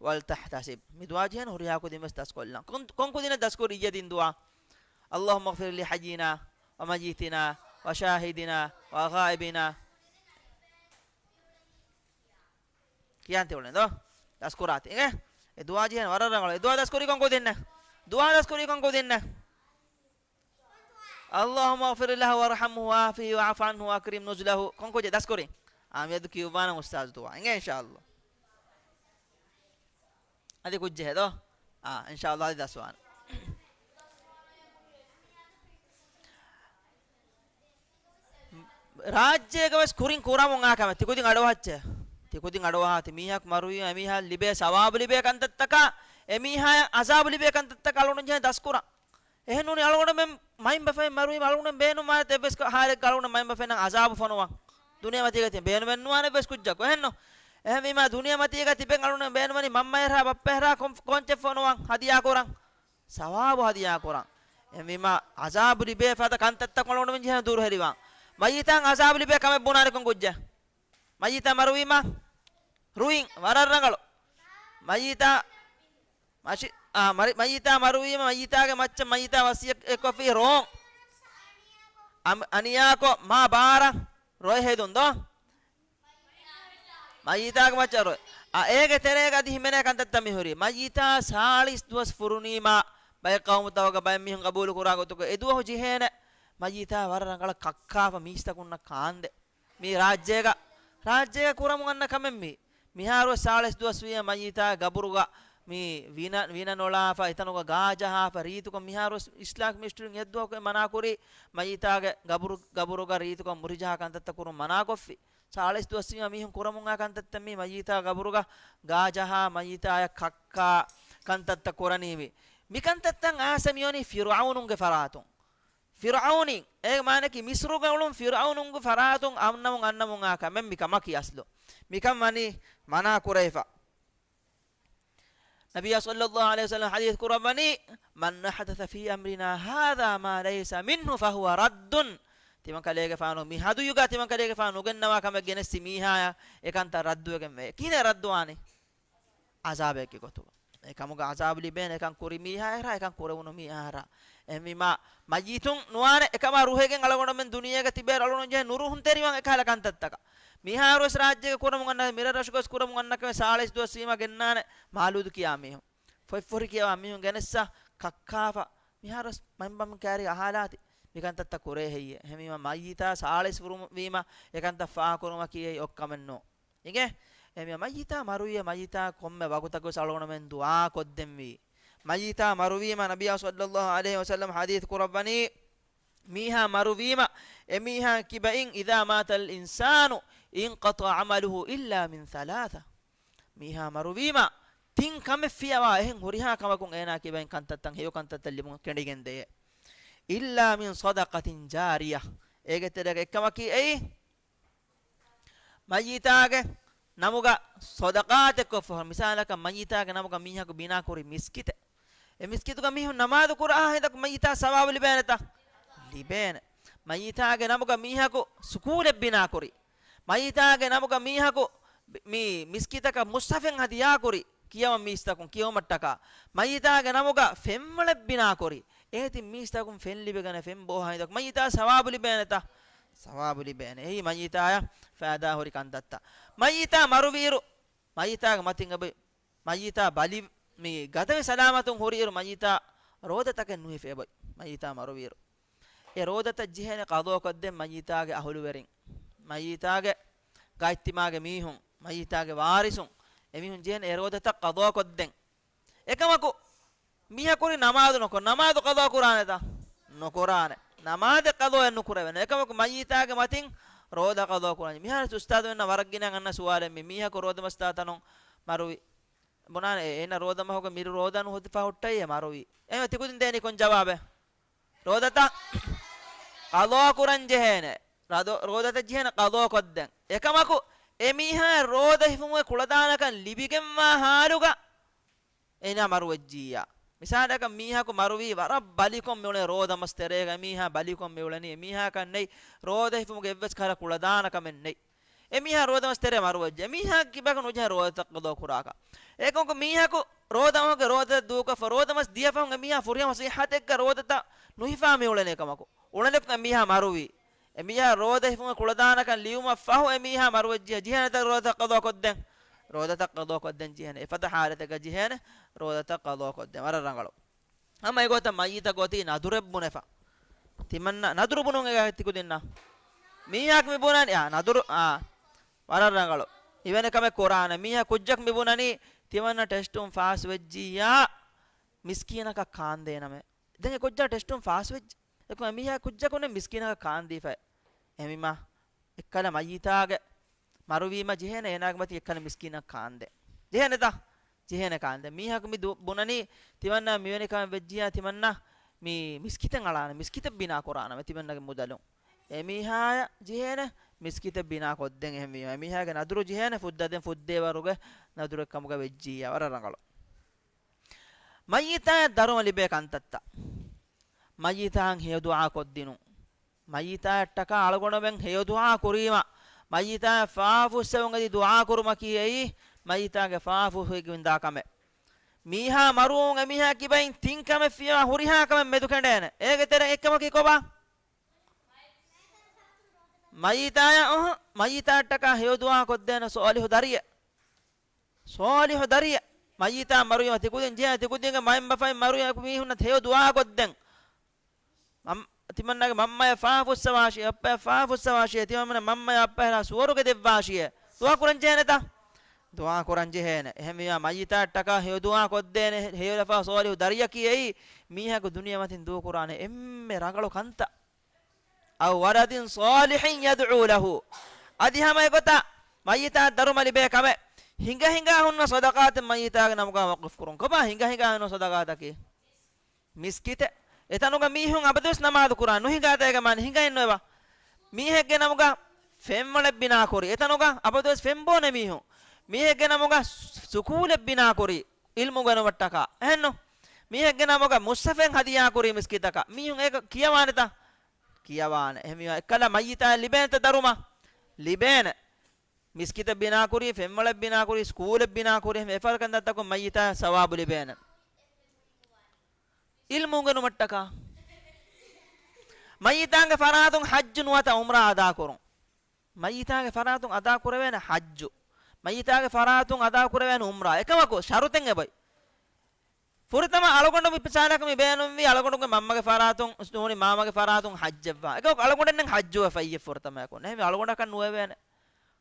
ولتحتسب. މި ދުޢާ ޖެހޭނެ ހުރިހާ ކުދިން ވެސް ދަސްކޮށްލަން. ކޮން، ކޮން ކުދިންނަށް ދަސްކުރި އިއްޔެ ދިން ދުޢާ؟ اللهم اغفر لحينا وميتنا وشاهدنا وغائبنا. ކިޔާން ތި އުޅެން ދޯ؟ ދަސްކުރާތި. އިނގޭ؟ އެ ދުޢާ ޖެހޭނެ ވަރަށް ރަނގަޅު. އެ ދުޢާ ދަސްކުރީ ކޮން ކުދިންނެއް؟ ދުޢާ ދަސްކުރީ ކޮން ކުދިންނެއް؟ اللهم اغفر له وارحمه وعافه واعف عنه وأكرم نزله. ކޮން ކުއްޖެއް ދަސްކުރީ؟ އާ، މިއަދު ކިޔުއްވާނަން އުސްތާޒު ދުޢާ. އިނގޭ އިންޝާﷲ. އަދި ކުއްޖެއް ހެދޯ؟ އާ، އިންޝާﷲ އަދި ދަސްވާނެ. ރާއްޖޭގަ ވެސް ކުރިން ކުރަމުން އާ ކަމެއް. ތި ކުދިން އަޑުއަހައްޗޭ. ތި ކުދިން އަޑުއަހާތި. މީހަކު މަރުވީމަ އެމީހާ ލިބޭ ސަވާބު ލިބޭ ކަންތައްތަކާ، އެމީހާޔަށް އަޒާބު ލިބޭ ކަންތައްތަކާ އަޅުގަނޑު ޖެހޭ ދަސްކުރަން. އެހެން ނޫނީ އަޅުގަނޑުމެން މައިންބަފައިން މަރުވީމަ އަޅުގަނޑުމެން ބޭނުންވާނެތަ އެއްވެސް ކަ-، ހާލެއްގަ އަޅުގަނޑު މައިންބަފައިންނަށް އަޒާބު ފޮނުވަން؟ ދުނިޔެމަތީގަ ތި ބޭނުމެއް ނުވާނެ އެއްވެސް ކުއްޖަކު. އެހެންނު؟ އެހެންވީމާ ދުނިޔެމަތީގަ ތިބެން އަޅުގަނޑުމެން ބޭނުމަނީ މަންމައެރާ ބައްޕައެރާ ކޮން-، ކޯންޗެއް ފޮނުވަން ހަދިޔާކުރަން؟ ސަވާބު ހަދިޔާކުރަން. އެހެންވީމާ އަޒާބު ލިބޭ ފަދަ ކަންތައްތައް އަޅުގަނޑުމެން ޖެހޭނެ ދުރުހެލިވާން. މައްޔިތާއަށް އަޒާބު ލިބޭ ކަމެއް ބުނާނެ ކޮން ކުއްޖެއް؟ މައްޔިތާ މަރުވީމަ ރުއިން ވަރަށް ރަނގަޅު. މައްޔިތާ މަށި-، އާ، މަރި-، މައްޔިތާ މަރުވީމަ މައްޔިތާގެ މައްޗަށް މައްޔިތާ ވަސިއްޔަތް ކޮށްފި ރޯން. އަނިޔާކޮށް މާ ބާރަށް ރޮއެ ހެދުން ދޯ؟ މައްޔިތާގެ މައްޗަށް ރޮއެ. އާ، އޭގެ ތެރޭގަ އަދި ހިމެނޭ ކަންތައްތައް މިހުރީ. މައްޔިތާ ސާޅީސް ދުވަސް ފުރުނީމާ ބައެއް ޤައުމުތަކުގަ ބައެއް މީހުން ގަބޫލު ކުރާ ގޮތުގަ އެ ދުވަހު ޖެހޭނެ މައްޔިތާ ވަރަށް ރަނގަޅަށް ކައްކާފަ މީސްތަކުންނަށް ކާންދެ. މީ ރާއްޖޭގަ، ރާއްޖޭގަ ކުރަމުން އަންނަ ކަމެއް މީ. މިހާރުވެސް ސާޅީސް ދުވަސް ވީމަ މައްޔިތާ ގަބުރުގަ މި ވިނަ، ވިނަ ނޮޅާފަ، އެތަނުގަ ގާ ޖަހާފަ، ރީތިކޮށް މިހާރުވެސް އިސްލާމިކް މިނިސްޓްރީން އެއްދުވަހަކު މަނާކުރީ، މައްޔިތާގެ ގަބުރު، ގަބުރުގަ ރީތިކޮށް މުރިޖަހާ ކަންތައްތައް ކުރުން މަނާކޮށްފި. ސާޅީސް ދުވަސް ވީމަ މީހުން ކުރަމުން އާ ކަންތައްތައް މީ، މައްޔިތާ ގަބުރުގަ ގާ ޖަހާ، މައްޔިތާޔަށް ކައްކާ ކަންތައްތައް ކުރަނީ މީ. މިކަންތައްތައް އާސަ މިއޮނީ ފިރުޢައުނުންގެ ފަރާތުން. ފިރުޢައުނީ، އޭގެ މާނައަކީ މިސްރުގަ އުޅުނު ފިރުޢައުނުންގެ ފަރާތުން އަންނަމުން، އަންނަމުން އާ ކަމެއް މި ކަމަކީ އަސްލު. މިކަން ވަނީ މަނާ ކުރެވިފަ. ނަބިއްޔާ ޞައްލައްލާހު ޢަލައިހި ވަސައްލަމަ ޙަދީޘް ކުރައްވަނީ، "مَنْ أَحْدَثَ فِي أَمْرِنَا هَذَا مَا لَيْسَ مِنْهُ فَهُوَ رَدٌّ." ތިމަން ކަލޭގެފާނު މި ހަދުޔުގަ ތިމަން ކަލޭގެފާނު ނުގެންނަވާ ކަމެއް ގެނެއްސި މީހާޔަށް އެކަންތައް ރައްދުވެގެން ވޭ. ކިހިނެއް ރައްދުވާނީ؟ ޢަޒާބެއްގެ ގޮތުގަ. އެކަމުގަ ޢަޒާބު ލިބޭނެ އެކަން ކުރި މީހާއަށް، އެކަން ކުރެވުނު މީހާއަށް. އެހެންވީމާ، މައްޔިތުން ނުވާނެ އެކަމާ ރުހެގެން އަޅުގަނޑުމެން ދުނިޔޭގަ ތިބޭ އަޅުގަނޑު ޖެހޭ ނުރުހުންތެރިވާން އެކަހަލަ ކަންތައްތަކަށް. މިހާރުވެސް ރާއްޖޭގަ ކުރަމުން އަންނަ، މިރަށް ރަށުގަސް ކުރަމުން އަންނަ ކަމެއް ސާޅީސް ދުވަސް ވީމާ ގެންނާނެ މާލޫދު ކިޔާ މީހުން. ފޮތްފުރި ކިޔަވާ މީހުން ގެނެއްސަ ކައްކާފަ. މިހާރުވެސް މަންބަމް ކާރި އަހާލާތި. މިކަންތައްތައް ކުރޭ ހެއްޔޭ؟ އެހެންވީމާ މައްޔިތާ ސާޅީސް ފުރު ވީމަ އެކަންތައް ފާހަގަކުރުމަކީ އެއީ އޮތް ކަމެއް ނޫން. އިނގޭ؟ އެހެންވީމާ މައްޔިތާ މަރުވިޔަ މައްޔިތާ ކޮންމެ ވަގުތަކުވެސް އަޅުގަނޑުމެން ދުޢާ ކޮށްދެންވީ. މައްޔިތާ މަރުވީމަ ނަބިއްޔާ ޞައްލައްލާހު ޢަލައިހި ވަސައްލަމަ ޙަދީޘް ކުރައްވަނީ، މީހާ މަރުވީމަ އެމީހާ ކިބައިން، "إِذَا مَاتَ الْإِنسَانُ انْقَطَعَ عَمَلُهُ إِلَّا مِنْ ثَلَاثٍ." މީހާ މަރުވީމަ ތިން ކަމެއް ފިޔަވާ އެހެން ހުރިހާ ކަމަކުން އޭނާ ކިބައިން ކަންތައްތައް، ހެޔޮ ކަންތައްތައް ލިބުން ކެނޑިގެން ދެޔޭ. "إِلَّا مِنْ صَدَقَةٍ جَارِيَةٍ." އޭގެ ތެރޭގަ އެއްކަމަކީ އެއީ، މައްޔިތާގެ ނަމުގަ ޞަދަޤާތެއް ކޮށްފަ، މިސާލަކަށް މައްޔިތާގެ ނަމުގަ މީހަކު ބިނާކުރި މިސްކިތެއް. އެ މިސްކިތުގަ މީހުން ނަމާދު ކުރާ ހިނދަކު މައްޔިތާ ސަވާބު ލިބޭނެތަ؟ ލިބޭނެ. މައްޔިތާގެ ނަމުގަ މީހަކު ސުކޫލެއް ބިނާކުރި. މައްޔިތާގެ ނަމުގަ މީހަކު މި މިސްކިތަކަށް މުޞްޙަފެއް ހަދިޔާކުރި، ކިޔަވަން މީސްތަކުން ކިޔެވުމަށްޓަކާ. މައްޔިތާގެ ނަމުގަ ފެންވަޅެއް ބިނާކުރި. އޭތި މީސްތަކުން ފެން ލިބިގަނެ ފެން ބޯހާ ހިނދަކު މައްޔިތާ ސަވާބު ލިބޭނެތަ؟ ސަވާބު ލިބޭނެ. އެއީ މައްޔިތާޔަށް ފައިދާ ހުރި ކަންތައްތައް. މައްޔިތާ މަރުވީއިރު، މައްޔިތާގެ މަތިން އެބޮތް، މައްޔިތާ ބަލި، މި ގަދަވެ ސަލާމަތުން ހުރިއިރު މައްޔިތާ ރޯދަތަކެއް ނުހިފޭ އެބޮތް. މައްޔިތާ މަރުވީއިރު. އެ ރޯދަތައް ޖެހޭނެ ޤަޟާކޮށްދޭން މައްޔިތާގެ އަހުލުވެރިން. މައްޔިތާގެ ގާތްތިމާގެ މީހުން، މައްޔިތާގެ ވާރިސުން، އެމީހުން ޖެހޭނެ އެ ރޯދަތައް ޤަޟާކޮށްދޭން. އެކަމަކު، މީހަކު ހުރި ނަމާދު ނުކޮށް، ނަމާދު ޤަޟާ ކުރާނެތަ؟ ނުކުރާނެ. ނަމާދެއް ޤަޟާއެއް ނުކުރެވޭނެ. އެކަމަކު މައްޔިތާގެ މަތިން ރޯދަ ޤަޟާ ކުރާނެ. މިހާރު އުސްތާޛު އަންނަ ވަރަށް ގިނަ އަންނަ ސުވާލެއް މި. މީހަކު ރޯދަމަސް ދާ ތަނުން މަރުވި. ބުނާނެ އޭނަ ރޯދަމަހުގަ މިރު ރޯދަ ނުހުއްޓިފަ ހުއްޓައި އެ މަރުވި. އެ ތިކުދިން ދޭނީ ކޮން ޖަވާބެއް؟ ރޯދަތައް ޤަޟާ ކުރަން ޖެހޭނެ. ރަދޯ-، ރޯދަތައް ޖެހޭނެ ޤަޟާ ކޮށްދޭން. އެކަމަކު އެ މީހާ ރޯދަ ހިފުމުގެ ކުޅަދާނަކަން ލިބިގެންވާ ހާލުގަ އޭނާ މަރުވެއްޖިއްޔާ. މިސާލަކަށް މީހަކު މަރުވީ ވަރަށް ބަލިކޮށް މިއުޅެނީ ރޯދަމަސް ތެރޭގަ. އެމީހާ ބަލިކޮށް މިއުޅެނީ. އެމީހާކަށް ނެތް ރޯދަ ހިފުމުގެ އެއްވެސް ކަހަލަ ކުޅަދާނަ ކަމެއް ނެތް. އެމީހާ ރޯދަމަސް ތެރޭ މަރުވެއްޖެ. އެމީހާ ކިބަކު ނުޖެހޭ ރޯދަތައް ޤަޟާ ކުރާކަށް. އެކަމަކު މީހަކު ރޯދަމަހުގެ ރޯދަ ދޫކޮށްފަ ރޯދަމަސް ދިޔަފަހުން އެމީހާ ފުރިހަމަ ޞިއްޙަތެއްގަ ރޯދަތައް ނުހިފާ މިއުޅެނީ ކަމަކު. އުޅެނިކު އެމީހާ މަރުވީ. އެމީހާ ރޯދަ ހިފުމުގެ ކުޅަދާނަކަން ލިޔުމަށް ފަހު އެމީހާ މަރުވެއްޖިއްޔާ ޖެހޭނެތަ ރޯދަ ޤަޟާ ކޮށްދޭން؟ ރޯދަތައް ޤަޟާ ކޮށްދޭން ޖެހޭނެ. އެފަދަ ޙާލަތެއްގަ ޖެހޭނެ ރޯދަތައް ޤަޟާ ކޮށްދޭން. ވަރަށް ރަނގަޅު. ހަމަ އެގޮތަށް މައްޔިތަށް ގޯތީ ނަދުރެއް ބުނެފަ. ތިމަންނަ ނަދުރު ބުނުން އެގާ ތިކުދިންނަށް. މީހާކު މި ބުނަނީ، އާ، ނަދުރު، އާ، ވަރަށް ރަނގަޅު. އިވެނެ ކަމެއް ކުރާނެ. މީހާ ކުއްޖަކު މި ބުނަނީ ތިމަންނަ ޓެސްޓުން ފާސް ވެއްޖިއްޔާ މިސްކީނަކަށް ކާންދޭނަމޭ. ދެން އެ ކުއްޖާ ޓެސްޓުން ފާސް ވެއްޖެ. އެކު އެ މީހާ ކުއްޖަކު ނެ މިސްކީނަކަށް ކާންދީފައި. އެހެންވީމާ އެއްކަލަ މައްޔިތާގެ މަރުވީމަ ޖެހޭނެ އޭނާގެ މަތި އެއްކަލަ މިސްކީނަށް ކާންދޭ. ޖެހޭނެތަ؟ ޖެހޭނެ ކާންދޭ. މީހަކު މި ދު-، ބުނަނީ ތިމަންނަ މިވެނި ކަމެއް ވެއްޖިއްޔާ ތިމަންނަ މި މިސްކިތެއް އަޅާނެ، މިސްކިތެއް ބިނާ ކުރާނަމޭ ތިމަންނަގެ މުދަލުން. އެމީހާޔަށް ޖެހޭނެ މިސްކިތެއް ބިނާ ކޮށްދޭން. އެހެންވީމަ އެމީހާގެ ނަދުރު ޖެހޭނެ ފުއްދާދޭން ފުއްދޭވަރުގެ ނަދުރެއް ކަމުގަ ވެއްޖިއްޔާ ވަރަށް ރަނގަޅު. މައްޔިތާޔަށް ދަރުމަ ލިބޭ ކަންތައްތައް. މައްޔިތާއަށް ހެޔޮ ދުޢާ ކޮށްދިނުން. މައްޔިތާޔަށްޓަކާ އަޅުގަނޑުމެން ހެޔޮ ދުޢާ ކުރީމަ، މައްޔިތާޔަށް ފާފުއްސެވުން އެދި ދުޢާ ކުރުމަކީ އެއީ މައްޔިތާގެ ފާފު ހެއްގެވިން ދާ ކަމެއް. މީހާ މަރުވުން އެމީހާ ކިބައިން ތިން ކަމެއް ފިޔަވާ ހުރިހާ ކަމެއް މެދުކެނޑޭނެ. އޭގެ ތެރެއިން އެއްކަމަކީ ކޮބާ؟ މައްޔިތާޔަށް، އުހު، މައްޔިތާއަށްޓަކާ ހެޔޮ ދުޢާ ކޮށްދޭނެ ޞާލިޙު ދަރިއެއް. ޞާލިޙު ދަރިއެއް. މައްޔިތާ މަރުވީމަ ތިކުދިން ޖެހޭ، ތިކުދިންގެ މައިންބަފައިން މަރުވީމަ މީހުންނަށް ހެޔޮ ދުޢާ ކޮށްދޭން. މަން-، ތިމަންނަގެ މަންމަޔަށް ފާފުއްސަވާށި، އައްޕަޔަށް ފާފުއްސަވާށި، ތިމަންމެން މަންމަޔަށް އައްޕަޔަށް ސުވަރުގެ ދެއްވާށި. ދުޢާ ކުރަން ޖެހޭނެތަ؟ ދުޢާ ކުރަން ޖެހޭނެ. އެހެންވީމަ މައްޔިތާއަށްޓަކާ ހެޔޮ ދުޢާ ކޮށްދޭނެ ހެޔޮލަފާ ޞާލިޙު ދަރިއަކީ އެއީ މީހަކު ދުނިޔެމަތިން ދޫކުރާނެ އެންމެ ރަނގަޅު ކަންތައް. އައު ވަލަދިން ޞާލިޙިން ޔަދްޢޫ ލަހު. އަދި ހަމަ އެގޮތަށް މައްޔިތާއަށް ދަރުމަ ލިބޭ ކަމެއް. ހިނގަ ހިނގާ ހުންނަ ޞަދަޤާތެއް މައްޔިތާގެ ނަމުގަ ވަޤުފް ކުރުން. ކޮބާ ހިނގަ ހިނގާ ހުންނަ ޞަދަޤާތަކީ؟ މިސްކިތެއް. އެތަނުގަ މީހުން އަބަދުވެސް ނަމާދު ކުރާ ނުހިނގާތަ އޭގެ މާނަ ހިނގައެއްނުވެބަ؟ މީހެއްގެ ނަމުގަ ފެންވަޅެއް ބިނާކުރި. އެތަނުގަ އަބަދުވެސް ފެންބޯނެ މީހުން. މީހެއްގެ ނަމުގަ ސުކޫލެއް ބިނާކުރި. އިލްމު ގެނުމަށްޓަކާ. އެހެންނު؟ މީހެއްގެ ނަމުގަ މުޞްޙަފެއް ހަދިޔާކުރި މިސްކިތަކަށް. މީހުން އޭގަ ކިޔަވާނެތަ؟ ކިޔަވާނެ. އެހެންވީމަ އެއްކަލަ މައްޔިތާ ލިބޭނެތަ ދަރުމަ؟ ލިބޭނެ. މިސްކިތެއް ބިނާކުރީ، ފެންވަޅެއް ބިނާކުރީ، ސްކޫލެއް ބިނާކުރީ، އެފަރަކަން ދައްތަކުން މައްޔިތާ ސަވާބު ލިބޭނެ. އިލްމު އުނގެނުމަށްޓަކާ. މައްޔިތާގެ ފަރާތުން ޙައްޖު ނުވަތަ އުމްރާ އަދާކުރުން. މައްޔިތާގެ ފަރާތުން އަދާކުރެވޭނެ ޙައްޖު. މައްޔިތާގެ ފަރާތުން އަދާކުރެވޭނެ އުމްރާ. އެކަމަކު ޝަރުތެއް އެބައި. ފުރަތަމަ އަޅުގަނޑު މި މިސާލަކަށް މި ބޭނުންވީ އަޅުގަނޑުގެ މަންމަގެ ފަރާތުން ނޫނީ މާމަގެ ފަރާތުން ޙައްޖަށްވާ. އެކަމަކު އަޅުގަނޑެއްނެއް ޙައްޖުވެފައި ފުރަތަމައަކުން. އެހެންވެ އަޅުގަނޑަކަށް ނުވެވޭނެ.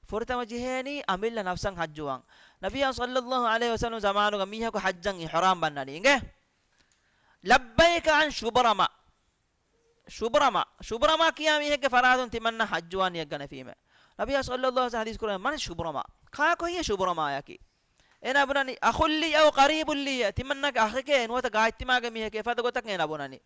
ފުރަތަމަ ޖެހޭނީ އަމިއްލަ ނަފްސަށް ޙައްޖުވާން. ނަބިއްޔާ ޞައްލައްލާހު ޢަލައިހި ވަސައްލަމަ ޒަމާނުގަ މީހަކު ޙައްޖަށް އިޙްރާމް ބަންނަނީ އިނގޭ. ލައްބައިކަ ޢަން ޝުބްރަމަ. ޝުބްރަމަ. ޝުބްރަމަ ކިޔާ މީހެއްގެ ފަރާތުން ތިމަންނަ ޙައްޖުވާން ނިޔަތްގަނެފީމެ. ނަބިއްޔާ ޞައްލައްލާހު ޢަލައިހި ވަސައްލަމަ ޙަދީޘް ކުރައްވަނީ، މަން ޝުބްރަމަ؟ ކާކު ހެއްޔޭ ޝުބްރަމާޔަކީ؟ އޭނާ ބުނަނީ، އަޚުއްލީ އައު ޤަރީބުއްލީ، ތިމަންނަގެ އަޚެކޭ ނުވަތަ ގާތްތިމާގެ މީހެކޭ ފަދަ ގޮތަކަށް އޭނާ ބުނަނީ.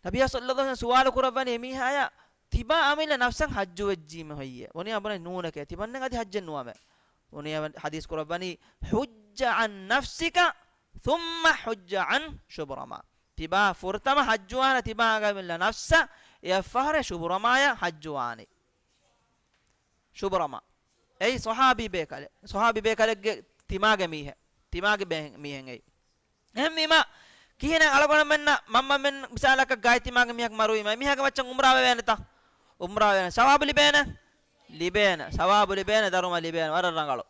ނަބިއްޔާ ޞައްލައްލާހު ޢަލައިހި ވަސައްލަމަ ސުވާލު ކުރައްވަނީ އެމީހާޔަށް، ތިބާ އަމިއްލަ ނަފްސަށް ޙައްޖު ވެއްޖީމެ ހެއްޔޭ؟ ވަނީ އަބުނަނީ ނޫނެކޭ، ތިމަންނަ އަދި ޙައްޖެއް ނުވަމޭ. ވަނީ ޙަދީޘް ކުރައްވަނީ، ޙުއްޖް ޢަން ނަފްސިކަ ޘުއްމަ ޙުއްޖް ޢަން ޝުބްރަމާ. ތިބާ ފުރަތަމަ ޙައްޖުވާނެ ތިބާގެ އަމިއްލަ ނަފްސަށް، އެއަށްފަހަރު ޝުބްރަމާޔަށް ޙައްޖުވާނީ. ޝުބްރަމާ. އެއީ ޞަޙާބީ ބޭކަލެއް. ޞަޙާބީ ބޭކަލެއްގެ ތިމާގެ މީހެއް. ތިމާގެ ބޭ-، މީހެއް އެއީ. އެހެންވީމަ، ކިހިނެއް އަޅުގަނޑުމެންނަށް މަންމަމެން މިސާލަކަށް ގާތްތިމާގެ މީހަކު މަރުވީމަ، އެމީހާގެ މައްޗަށް އުމްރާ ވެވޭނެތަ؟ އުމްރާ ވެވޭނެ. ސަވާބު ލިބޭނެ؟ ލިބޭނެ. ސަވާބު ލިބޭނެ، ދަރުމަ ލިބޭނެ. ވަރަށް ރަނގަޅު.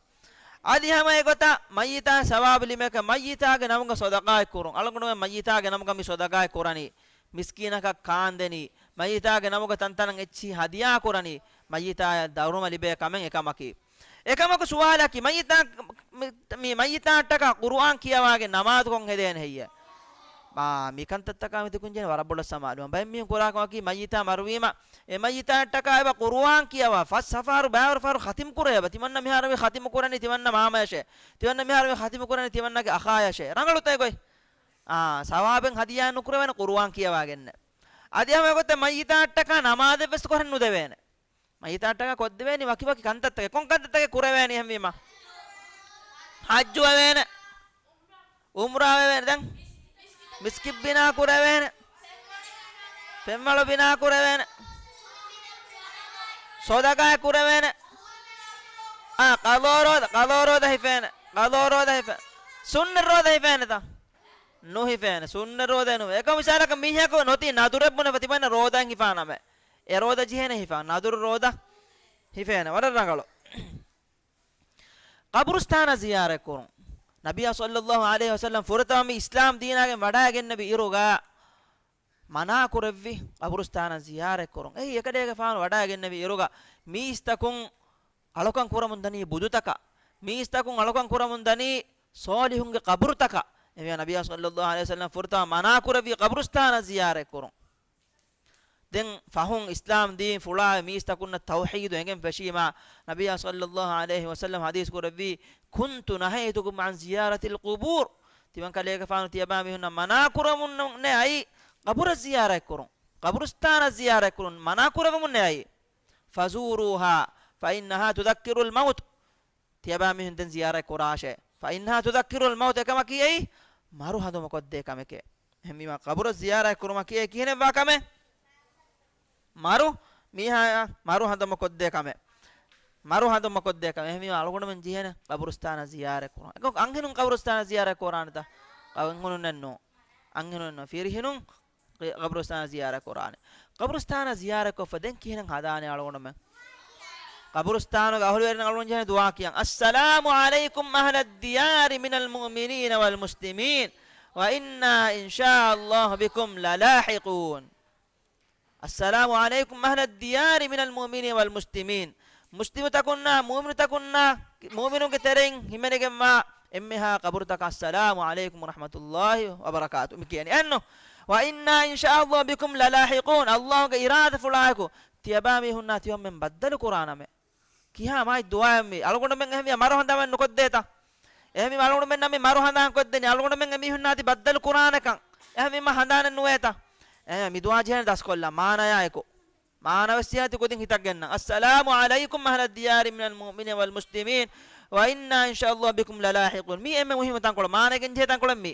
އަދި ހަމަ އެގޮތަށް މައްޔިތާ ސަވާބު ލިބޭކަށް މައްޔިތާގެ ނަމުގަ ޞަދަޤާތް ކުރުން. އަޅުގަނޑުމެން މައްޔިތާގެ ނަމުގަ މި ޞަދަޤާތް ކުރަނީ. މިސްކީނަކަށް ކާންދެނީ، މައްޔިތާގެ ނަމުގަ ތަންތަނަށް އެއްޗިހި ހަދިޔާ ކުރަނީ، މައްޔިތާޔަށް ދަރުމަ ލިބޭ ކަމެއް އެކަމަކީ. އެކަމަކު ސުވާލަކީ، މައްޔިތާ-، މި-، މި މައްޔިތާއަށްޓަކާ ޤުރުއާން ކިޔަވާގެން ނަމާދުކޮށް ހެދޭނެ ހެއްޔޭ؟ މާ، މި ކަންތައްތަކާ މިތަކުން ޖެހޭނެ ވަރަށް ބޮޑަށް ސަމާލުވާން. ބައެއް މީހުން ކުރާ ކަމަކީ، މައްޔިތާ މަރުވީމަ، އެ މައްޔިތާއަށްޓަކާ އެބަ ޤުރުއާން ކިޔަވާ، ފަސް ހަފާރު ބައިވަރު ފަހަރު ޚަތިމް ކުރޭ އެބަ. ތިމަންނަ މިހާރު މި ޚަތިމު ކުރަނީ ތިމަންނަ މާމަޔަށޭ. ތިމަންނަ މިހާރު މި ޚަތިމު ކުރަނީ ތިމަންނަގެ އަޚާޔަށޭ. ރަނގަޅުތަ އެގޮތް؟ އާ، ސަވާބެއް ހަދިޔާ ނުކުރެވޭނެ ޤުރުއާން ކިޔަވާގެންނެއް. އަދި ހަމަ އެގޮތަށް މައްޔިތާއަށްޓަކާ ނަމާދެއްވެސް ކުރަން ނުދެވޭނެ. މައްޔިތާއަށްޓަކާ ކޮށްދެވޭނީ ވަކިވަކި ކަންތައްތަކެއް. ކޮން ކަންތައްތަކެއް ކުރެވޭނީ އެހެންވީމަ؟ ޙައްޖު ވެވޭނެ. އުމްރާ ވެވޭނެ. ދެން މިސްކިތް ބިނާ ކުރެވޭނެ. ފެންވަޅު ބިނާ ކުރެވޭނެ. ޞަދަޤާތް ކުރެވޭނެ. އާ، ޤަޟާ ރޯދަ، ޤަޟާ ރޯދަ ހިފޭނެ. ޤަޟާ ރޯދަ ހިފޭ. ސުންނަ ރޯދަ ހިފޭނެތަ؟ ނުހިފޭނެ. ސުންނަ ރޯދަ ނުވޭ. އެކަމަ މިސާލަކަށް މީހަކު ނޮތީ ނަދުރެއް ބުނެފަ ތިބަންނަ ރޯދައިން ހިފާނަމޭ. އެ ރޯދަ ޖެހޭނެ ހިފާ. ނަދުރު ރޯދަ ހިފޭނެ. ވަރަށް ރަނގަޅު. ޤަބުރުސްތާނަށް ޒިޔާރަތް ކުރުން. ނަބިއްޔާ ޞައްލައްލާހު ޢަލައިހި ވަސައްލަމަ ފުރަތަމަ މި އިސްލާމް ދީނާގެ ވަޑައިގެންނެވި އިރުގަ މަނާ ކުރެއްވި ޤަބުރުސްތާނަށް ޒިޔާރަތް ކުރުން. އެއީ އެކަލޭގެފާނު ވަޑައިގެންނެވި އިރުގަ މީސްތަކުން އަޅުކަން ކުރަމުން ދަނީ ބުދުތަކަށް، މީސްތަކުން އަޅުކަން ކުރަމުން ދަނީ ޞާލިޙުންގެ ޤަބުރުތަކަށް. އެމެ ނަބިއްޔާ ޞައްލައްލާހު ޢަލައިހި ވަސައްލަމަ ފުރަތަމަ މަނާ ކުރެއްވި ޤަބުރުސްތާނަށް ޒިޔާރަތް ކުރުން. ދެން ފަހުން އިސްލާމް ދީން ފުޅާ މީސްތަކުންނަށް ތައުޙީދު އެނގެން ފެށީމާ، ނަބިއްޔާ ޞައްލައްލާހު ޢަލައިހި ވަސައްލަމަ ޙަދީޘް ކުރެއްވީ، "كنت نهيتكم عن زيارة القبور." ތިމަން ކަލޭގެފާނު ތިޔަބާ މީހުންނަށް މަނާކުރަމުންނެއް އައި، ޤަބުރަށް ޒިޔާރަތްކުރުން، ޤަބުރުސްތާނަށް ޒިޔާރަތްކުރުން މަނާކުރެވެމުންނެއް އައި. فزوروها فإنها تذكر الموت. ތިޔަބާ މީހުން ދެން ޒިޔާރަތް ކުރާށޭ. فإنها تذكر الموت، އެކަމަކީ އެއީ މަރު ހަނދުމަކޮށްދޭ ކަމެކޭ. އެހެންވީމާ، ޤަބުރަށް ޒިޔާރަތް ކުރުމަކީ އެ ކިހިނެއްވާ ކަމެއް؟ މަރު މީހާޔަށް މަރު ހަނދުމަކޮށްދޭ ކަމެއް. މަރު ހަނދުމަކޮށްދޭ ކަމެއް. އެހެންވީމާ، އަޅުގަނޑުމެން ޖެހޭނެ ޤަބުރުސްތާނަށް ޒިޔާރަތް ކުރުން. އެކަމަކު އަންހެނުން ޤަބުރުސްތާނަށް ޒިޔާރަތް ކުރާނެތަ؟ އަންހެނުންނެއް ނޫން. އަންހެނުންނެއް ނޫން. ފިރިހެނުން ޤަބުރުސްތާނަށް ޒިޔާރަތް ކުރާނެ. ޤަބުރުސްތާނަށް ޒިޔާރަތްކޮށްފަ ދެން ކިހިނެއް ހަދާނެ އަޅުގަނޑުމެން؟ ޤަބުރުސްތާނުގެ އަހުލުވެރިން އަޅުގަނޑު ޖެހޭނެ ދުޢާ ކިޔަން. السلام عليكم أهل الديار من المؤمنين والمسلمين وإنا إن شاء الله بكم للاحقون. السلام عليكم أهل الديار من المؤمنين والمسلمين. މުސްލިމުތަކުންނާ، މުއުމިނުތަކުންނާ، މުއުމިނުންގެ ތެރެއިން ހިމެނިގެންވާ އެންމެހާ ޤަބުރުތަކަށް السلام عليكم ورحمة الله وبركاته މި ކިޔަނީ. އެއްނު؟ وإنا إن شاء الله بكم للاحقون. ﷲ ގެ އިރާދަފުޅާއެކު ތިޔަބާ މީހުންނާ ތިމަންމެން ބައްދަލު ކުރާނަމޭ. ކިހާ މާތް ދުޢާއެއް މީ؟ އަޅުގަނޑުމެން އެހެންވިޔަ މަރު ހަނދާން ނުކޮށްދޭތަ؟ އެހެންވީމަ އަޅުގަނޑުމެންނަށް މި މަރު ހަނދާން ކޮށްދެނީ އަޅުގަނޑުމެން އެމީހުންނާ އަދި ބައްދަލު ކުރާނެކަން. އެހެންވީމަ ހަނދާނެއް ނުވޭތަ؟ އެހެންވީމަ މި ދުޢާ ޖެހޭނެ ދަސްކޮށްލާ މާނަޔާ އެކު. މާނަވެސް ޖެހޭ ތި ކުދިން ހިތަށް ގެންނަން. السلام عليكم أهل الديار من المؤمنين والمسلمين وإنا إن شاء الله بكم للاحقون. މީ އެންމެ މުހިއްމު ތަންކޮޅެއް. މާނައިގެން ޖެހޭ ތަންކޮޅެއް މީ.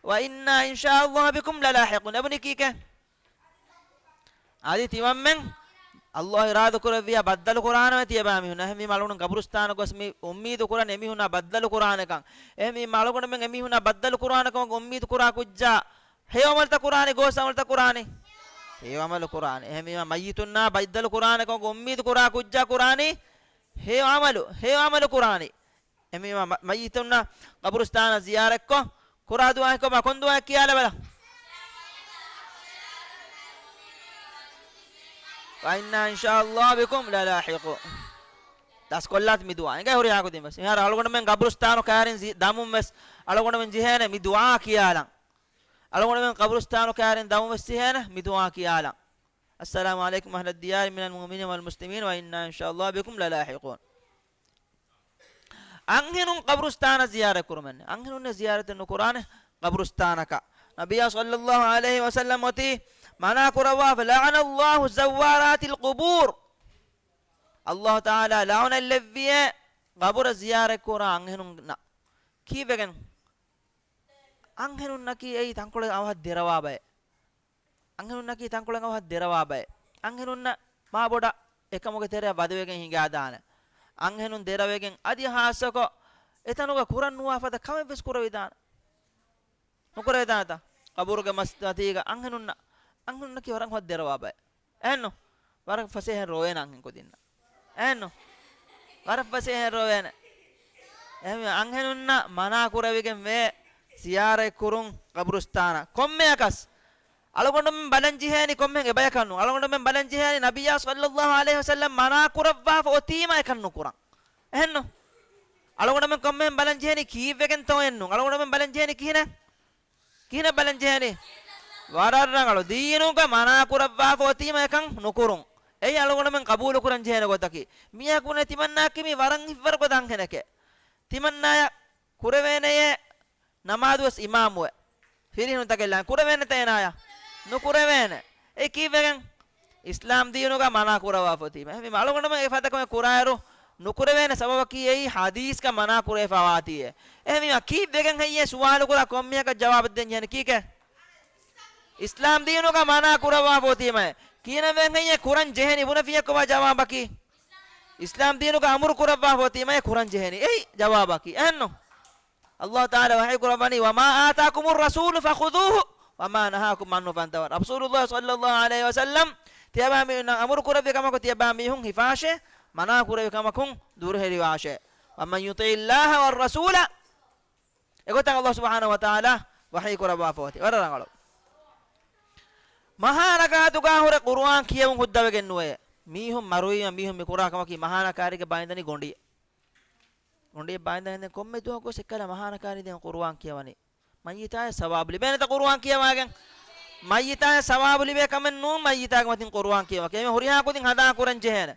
وإنا إن شاء الله بكم للاحقون. އެބުނީ ކީކޭ؟ އަދި ތިމަންމެން ﷲ އިރާދަކުރެއްވިޔާ ބައްދަލު ކުރާނަމޭ ތިޔަބާ މީހުން. އެހެންވީމަ އަޅުގަނޑު ޤަބުރުސްތާނަށް ގޮސް މި އުއްމީދު ކުރަން އެމީހުންނާ ބައްދަލު ކުރާނެކަން. އެހެންވީމަ އަޅުގަނޑުމެން އެމީހުންނާ ބައްދަލު ކުރާނެކަމަށް އުއްމީދު ކުރާ ކުއްޖާ ހެޔޮ ޢަމަލުތައް ކުރާނީ، ގޯސް ޢަމަލުތައް ކުރާނީ؟ ހެޔޮ ޢަމަލު ކުރާނީ. އެހެންވީމަ މައްޔިތުންނާ ބައްދަލު ކުރާނެކަމަށް އުއްމީދު ކުރާ ކުއްޖާ ކުރާނީ ހެޔޮ ޢަމަލު، ހެޔޮ ޢަމަލު ކުރާނީ. އެހެންވީމަ މަ-، މައްޔިތުންނަށް ޤަބުރުސްތާނަށް ޒިޔާރަތްކޮށް، ކުރާ ދުޢާއެއް ކޮބާ؟ ކޮން ދުޢާއެއް ކިޔާލަބަލަ. وإنا إن شاء الله بكم للاحقون. ދަސްކޮށްލާތި މި ދުޢާ. އެނގޭ ހުރިހާ ކުދިން ވެސް. މިހާރު އަޅުގަނޑުމެން ޤަބުރުސްތާނު ކައިރިން ޒި-، ދަމުން ވެސް އަޅުގަނޑުމެން ޖެހޭނެ މި ދުޢާ ކިޔާލަން. އަޅުގަނޑުމެން ޤަބުރުސްތާނު ކައިރިން ދަމުން ވެސް ޖެހޭނެ މި ދުޢާ ކިޔާލަން. السلام عليكم أهل الديار من المؤمنين والمسلمين وإنا إن شاء الله بكم للاحقون. އަންހެނުން ޤަބުރުސްތާނަށް ޒިޔާރަތް ކުރުމެއް ނެތް. އަންހެނުންނެއް ޒިޔާރަތެއް ނުކުރާނެ ޤަބުރުސްތާނަކަށް. ނަބިއްޔާ ޞައްލައްލާހު ޢަލައިހި ވަސައްލަމް އޮތީ މަނާ ކުރައްވާފަ، لعن الله زوارات القبور. ﷲ ތަޢާލާ ލަޢުނަތްލެއްވިއޭ ޤަބުރަށް ޒިޔާރަތް ކުރާ އަންހެނުންނަށް. ކީއްވެގެން؟ އަންހެނުންނަކީ އެއީ ތަންކޮޅެއް އަވަހަށް ދެރަވާ ބައެއް. އަންހެނުންނަކީ ތަންކޮޅެއް އަވަހަށް ދެރަވާ ބައެއް. އަންހެނުންނަށް މާބޮޑަށް އެކަމުގެ ތެރެއަށް ވަދެވެގެން ހިނގާދާނެ. އަންހެނުން ދެރަވެގެން އަދި ހާއްސަކޮށް އެތަނުގަ ކުރަން ނުވާ ފަދަ ކަމެއް ވެސް ކުރެވިދާނެ. ނުކުރެވިދާނެތަ؟ ޤަބުރުގެ މަސް-، މަތީގަ އަންހެނުންނަށް، އަންހެނުންނަކީ ވަރަށް ހުރިހާ ދެރަވާ ބައެއް. އެހެންނު؟ ވަރަށް ފަސޭހައިން ރޮވޭނެ އަންހެން ކުދިންނަށް. އެހެންނު؟ ވަރަށް ފަސޭހައިން ރޮވޭނެ. އެހެންވެ އަންހެނުންނަށް މަނާ ކުރެވިގެން ވޭ ޒިޔާރަތް ކުރުން ޤަބުރުސްތާނަށް. ކޮންމެއަކަސް އަޅުގަނޑުމެން ބަލަން ޖެހޭނީ ކޮންމެހެން އެބަޔަކަށް ނޫން. އަޅުގަނޑުމެން ބަލަން ޖެހޭނީ ނަބިއްޔާ ޞައްލައްލާހު ޢަލައިހި ވަސައްލަމް މަނާ ކުރައްވާފަ އޮތީމަ އެކަން ނުކުރަން. އެހެންނު؟ އަޅުގަނޑުމެން ކޮންމެހެން ބަލަން ޖެހޭނީ ކީއްވެގެންތޯއެއްނު. އަޅުގަނޑުމެން ބަލަން ޖެހޭނީ ކިހިނެއް؟ ކިހިނެއް ބަލަން ޖެހޭނީ؟ ވަރަށް ރަނގަޅު. ދީނުގަ މަނާ ކުރައްވާފަ އޮތީމަ އެކަން ނުކުރުން. އެއީ އަޅުގަނޑުމެން ޤަބޫލު ކުރަން ޖެހޭނެ ގޮތަކީ. މީހަކު ނެތި ތިމަންނާއަކީ މީ ވަރަށް ހިތްވަރު ގޮތަށް އަންހެނެކޭ. ތިމަންނާޔަށް ކުރެވޭނެޔޭ ނަމާދުވެސް އިމާމުވެ. ފިރިހެނުންތަކެއް ލާން ކުރެވޭނެތަ އޭނާޔަށް؟ ނުކުރެވޭނެ. އެ ކީއްވެގެން؟ އިސްލާމް ދީނުގަ މަނާ ކުރައްވާފަ އޮތީމަ. އެހެންވީމަ އަޅުގަނޑުމެން އެ ފަދަ ކަމެއް ކުރާއިރު ނުކުރެވޭނެ ސަބަބަކީ އެއީ ޙަދީޘްގަ މަނާ ކުރެވިފަ ވާތީއޭ. އެހެންވީމަ ކީއްވެގެން ހެއްޔޭ ސުވާލު ކުރާ ކޮންމެއަކަށް ޖަވާބެއް ދޭން ޖެހޭނެ ކީކޭ؟ އިސްލާމް ދީނުގަ މަނާ ކުރައްވާފަ އޮތީމަ. ކިހިނެއްވެގެން ހެއްޔޭ ކުރަން ޖެހެނީ ބުނެފިއްޔާ ކޮބާ ޖަވާބަކީ؟ އިސްލާމް ދީނުގަ އަމުރު ކުރައްވާފަ އޮތީމަ ކުރަން ޖެހެނީ. އެއީ ޖަވާބަކީ. އެހެންނު؟ ﷲ ތަޢާލާ ވަޙީ ކުރައްވަނީ، وما آتاكم الرسول فخذوه وما نهاكم عنه فانتهوا. ރަސޫލުﷲ ޞައްލައްލާހު ޢަލައިހި ވަސައްލަމް ތިޔަބާ މީހުންނަށް އަމުރު ކުރެއްވި ކަމަކު ތިޔަބާ މީހުން ހިފާށޭ، މަނާ ކުރެއްވި ކަމަކުން ދުރުހެލިވާށޭ. ومن يطع الله والرسول، އެގޮތަށް ﷲ ސުބްޙާނަހޫ ވަތަޢާލާ ވަޙީ ކުރައްވާފަ އޮތީ. ވަރަށް ރަނގަޅު. މަހާނަކާތުގަ ހުރެ ޤުރުއާން ކިޔެވުން ހުއްދަވެގެން ނުވޭ. މީހުން މަރުވީމަ މީހުން މި ކުރާ ކަމަކީ މަހާނަކާރީގެ ބައިންދަނީ ގޮނޑި. ގޮނޑިއެއް ބައިންދަނީ ދެން ކޮންމެ ދުވަހަކުވެސް އެއްކަލަ މަހާނަކާރީ ދެން ޤުރުއާން ކިޔަވަނީ. މައްޔިތާޔަށް ސަވާބު ލިބޭނެތަ ޤުރުއާން ކިޔަވާގެން؟ މައްޔިތާޔަށް ސަވާބު ލިބޭ ކަމެއް ނޫން މައްޔިތާގެ މަތިން ޤުރުއާން ކިޔަވާ. އެހެން ހުރިހާ ކުދިން ހަނދާން ކުރަން ޖެހޭނެ.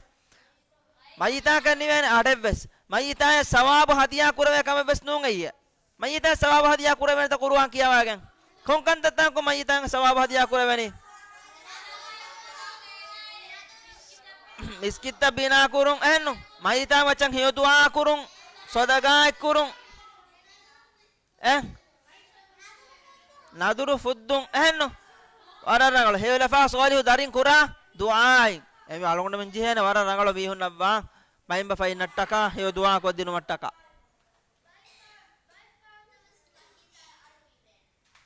މައްޔިތާކަށް ނިވޭނެ އަޑެއްވެސް. މައްޔިތާޔަށް ސަވާބު ހަދިޔާ ކުރެވޭ ކަމެއްވެސް ނޫން އެއްޔެ. މައްޔިތާ ސަވާބު ހަދިޔާ ކުރެވޭނެތަ ޤުރުއާން ކިޔަވާގެން؟ ކޮންކަންތައްތަކުން މައްޔިތާ ސަވާބު ހަދިޔާ ކުރެވެނީ؟ މިސްކިތްތައް ބިނާ ކުރުން އެހެންނު. މައްޔިތާ މައްޗަށް ހެޔޮ ދުޢާ ކުރުން، ޞަދަޤާތް ކުރުން. އެ؟ ނަދުރު ފުއްދުން އެހެންނު. ވަރަށް ރަނގަޅު. ހެޔޮލަފާ ޞާލިޙު ދަރިން ކުރާ ދުޢާއިން. އެމީ އަޅުގަނޑުމެން ޖެހޭނެ ވަރަށް ރަނގަޅު މީހުންނަށްވާ ބައިންބަފައިންނަށްޓަކާ ހެޔޮ ދުޢާ ކޮށްދިނުމަށްޓަކާ.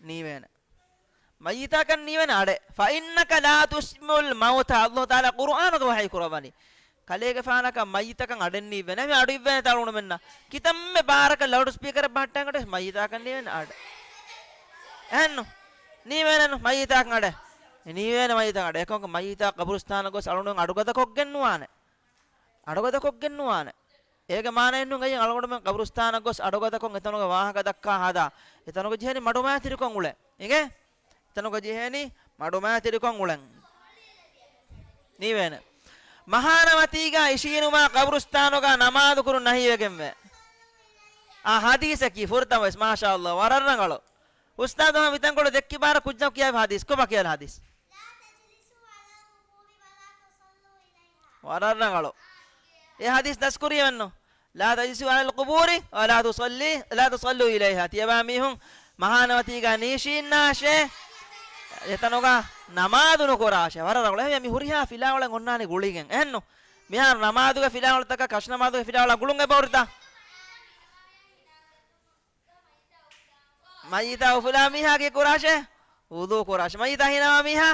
ނީވޭނެ. މައްޔިތާކަށް ނީވޭނެ އަޑެއް. فإنك لا تسمع الموتى. ﷲ ތަޢާލާ ޤުރުއާނުގަ ވަޙީ ކުރައްވަނީ. ކަލޭގެފާނަކަށް މައްޔިތަކަށް އަޑެއް ނީވޭނެ. އެމީ އަޑު އިއްވޭނެތަ އަޅުގަނޑުމެންނަށް؟ ކިތަންމެ ބާރަކަށް ލައުޑް ސްޕީކަރެއް ބަހައްޓަން އަޑެއް މައްޔިތާކަށް ނީވޭނެ އަޑެއް. އެހެންނު. ނީވޭނެނު މައްޔިތާކަށް އަޑެއް. ނީވޭނެ މައްޔިތާކަށް އަޑެއް. އެކަމަކު މައްޔިތާ ޤަބުރުސްތާނަށް ގޮސް އަޅުގަނޑު އަޑުގަދަކޮށްގެން ނުވާނެ. އަޑުގަދަކޮށްގެން ނުވާނެ. އޭގެ މާނައެއްނު ގައި އަޅުގަނޑުމެން ޤަބުރުސްތާނަށް ގޮސް އަޑުގަދަކޮށް އެތަނުގަ ވާހަކަ ދައްކާ ހަދާ. އެތަނުގަ ޖެހެނީ މަޑުމައިތިރިކޮށް އުޅެން. އިނގޭ؟ އެތަނުގަ ޖެހެނީ މަޑުމައިތިރިކޮށް އުޅެން. ނީވޭނެ. މަހާނަވަތީގަ އިށީނުމާ ޤަބުރުސްތާނުގަ ނަމާދު ކުރުން ނަހީވެގެންވޭ. އާ ޙަދީޘަކީ ފުރަތަމަވެސް. މާޝާﷲ. ވަރަށް ރަނގަޅު. އުސްތާޛު ހަމަ މިތަންކޮޅު ދެއްކި ބާރަށް ކުއްޖަކު ކިޔާ ޙަދީޘް. ކޮބާ ކިޔާ ޙަދީޘް؟ ވަރަށް ރަނގަޅު. އެ ޙަދީޘް ދަސްކުރީމެއްނު. لا تجلسوا على القبور ولا تصلي، لا تصلوا إليها. ތިޔަބާ މީހުން މަހާނަވަތީގަ ނީށީންނާށޭ، އެތަނުގަ ނަމާދު ނުކުރާށޭ. ވަރަށް ރަނގަޅު. އެހެން މި ހުރިހާ ފިލާވަޅެއް އޮންނާނީ ގުޅިގެން. އެހެންނު؟ މިހާރު ނަމާދުގެ ފިލާވަޅުތަކަށް ކަށި ނަމާދުގެ ފިލާވަޅާ ގުޅުން އެބަހުރިތަ؟ މައްޔިތާ އުފުލާ މީހާ ކީ ކުރާށޭ؟ ވުޟޫ ކުރާށޭ. މައްޔިތާ ހިނަވާ މީހާ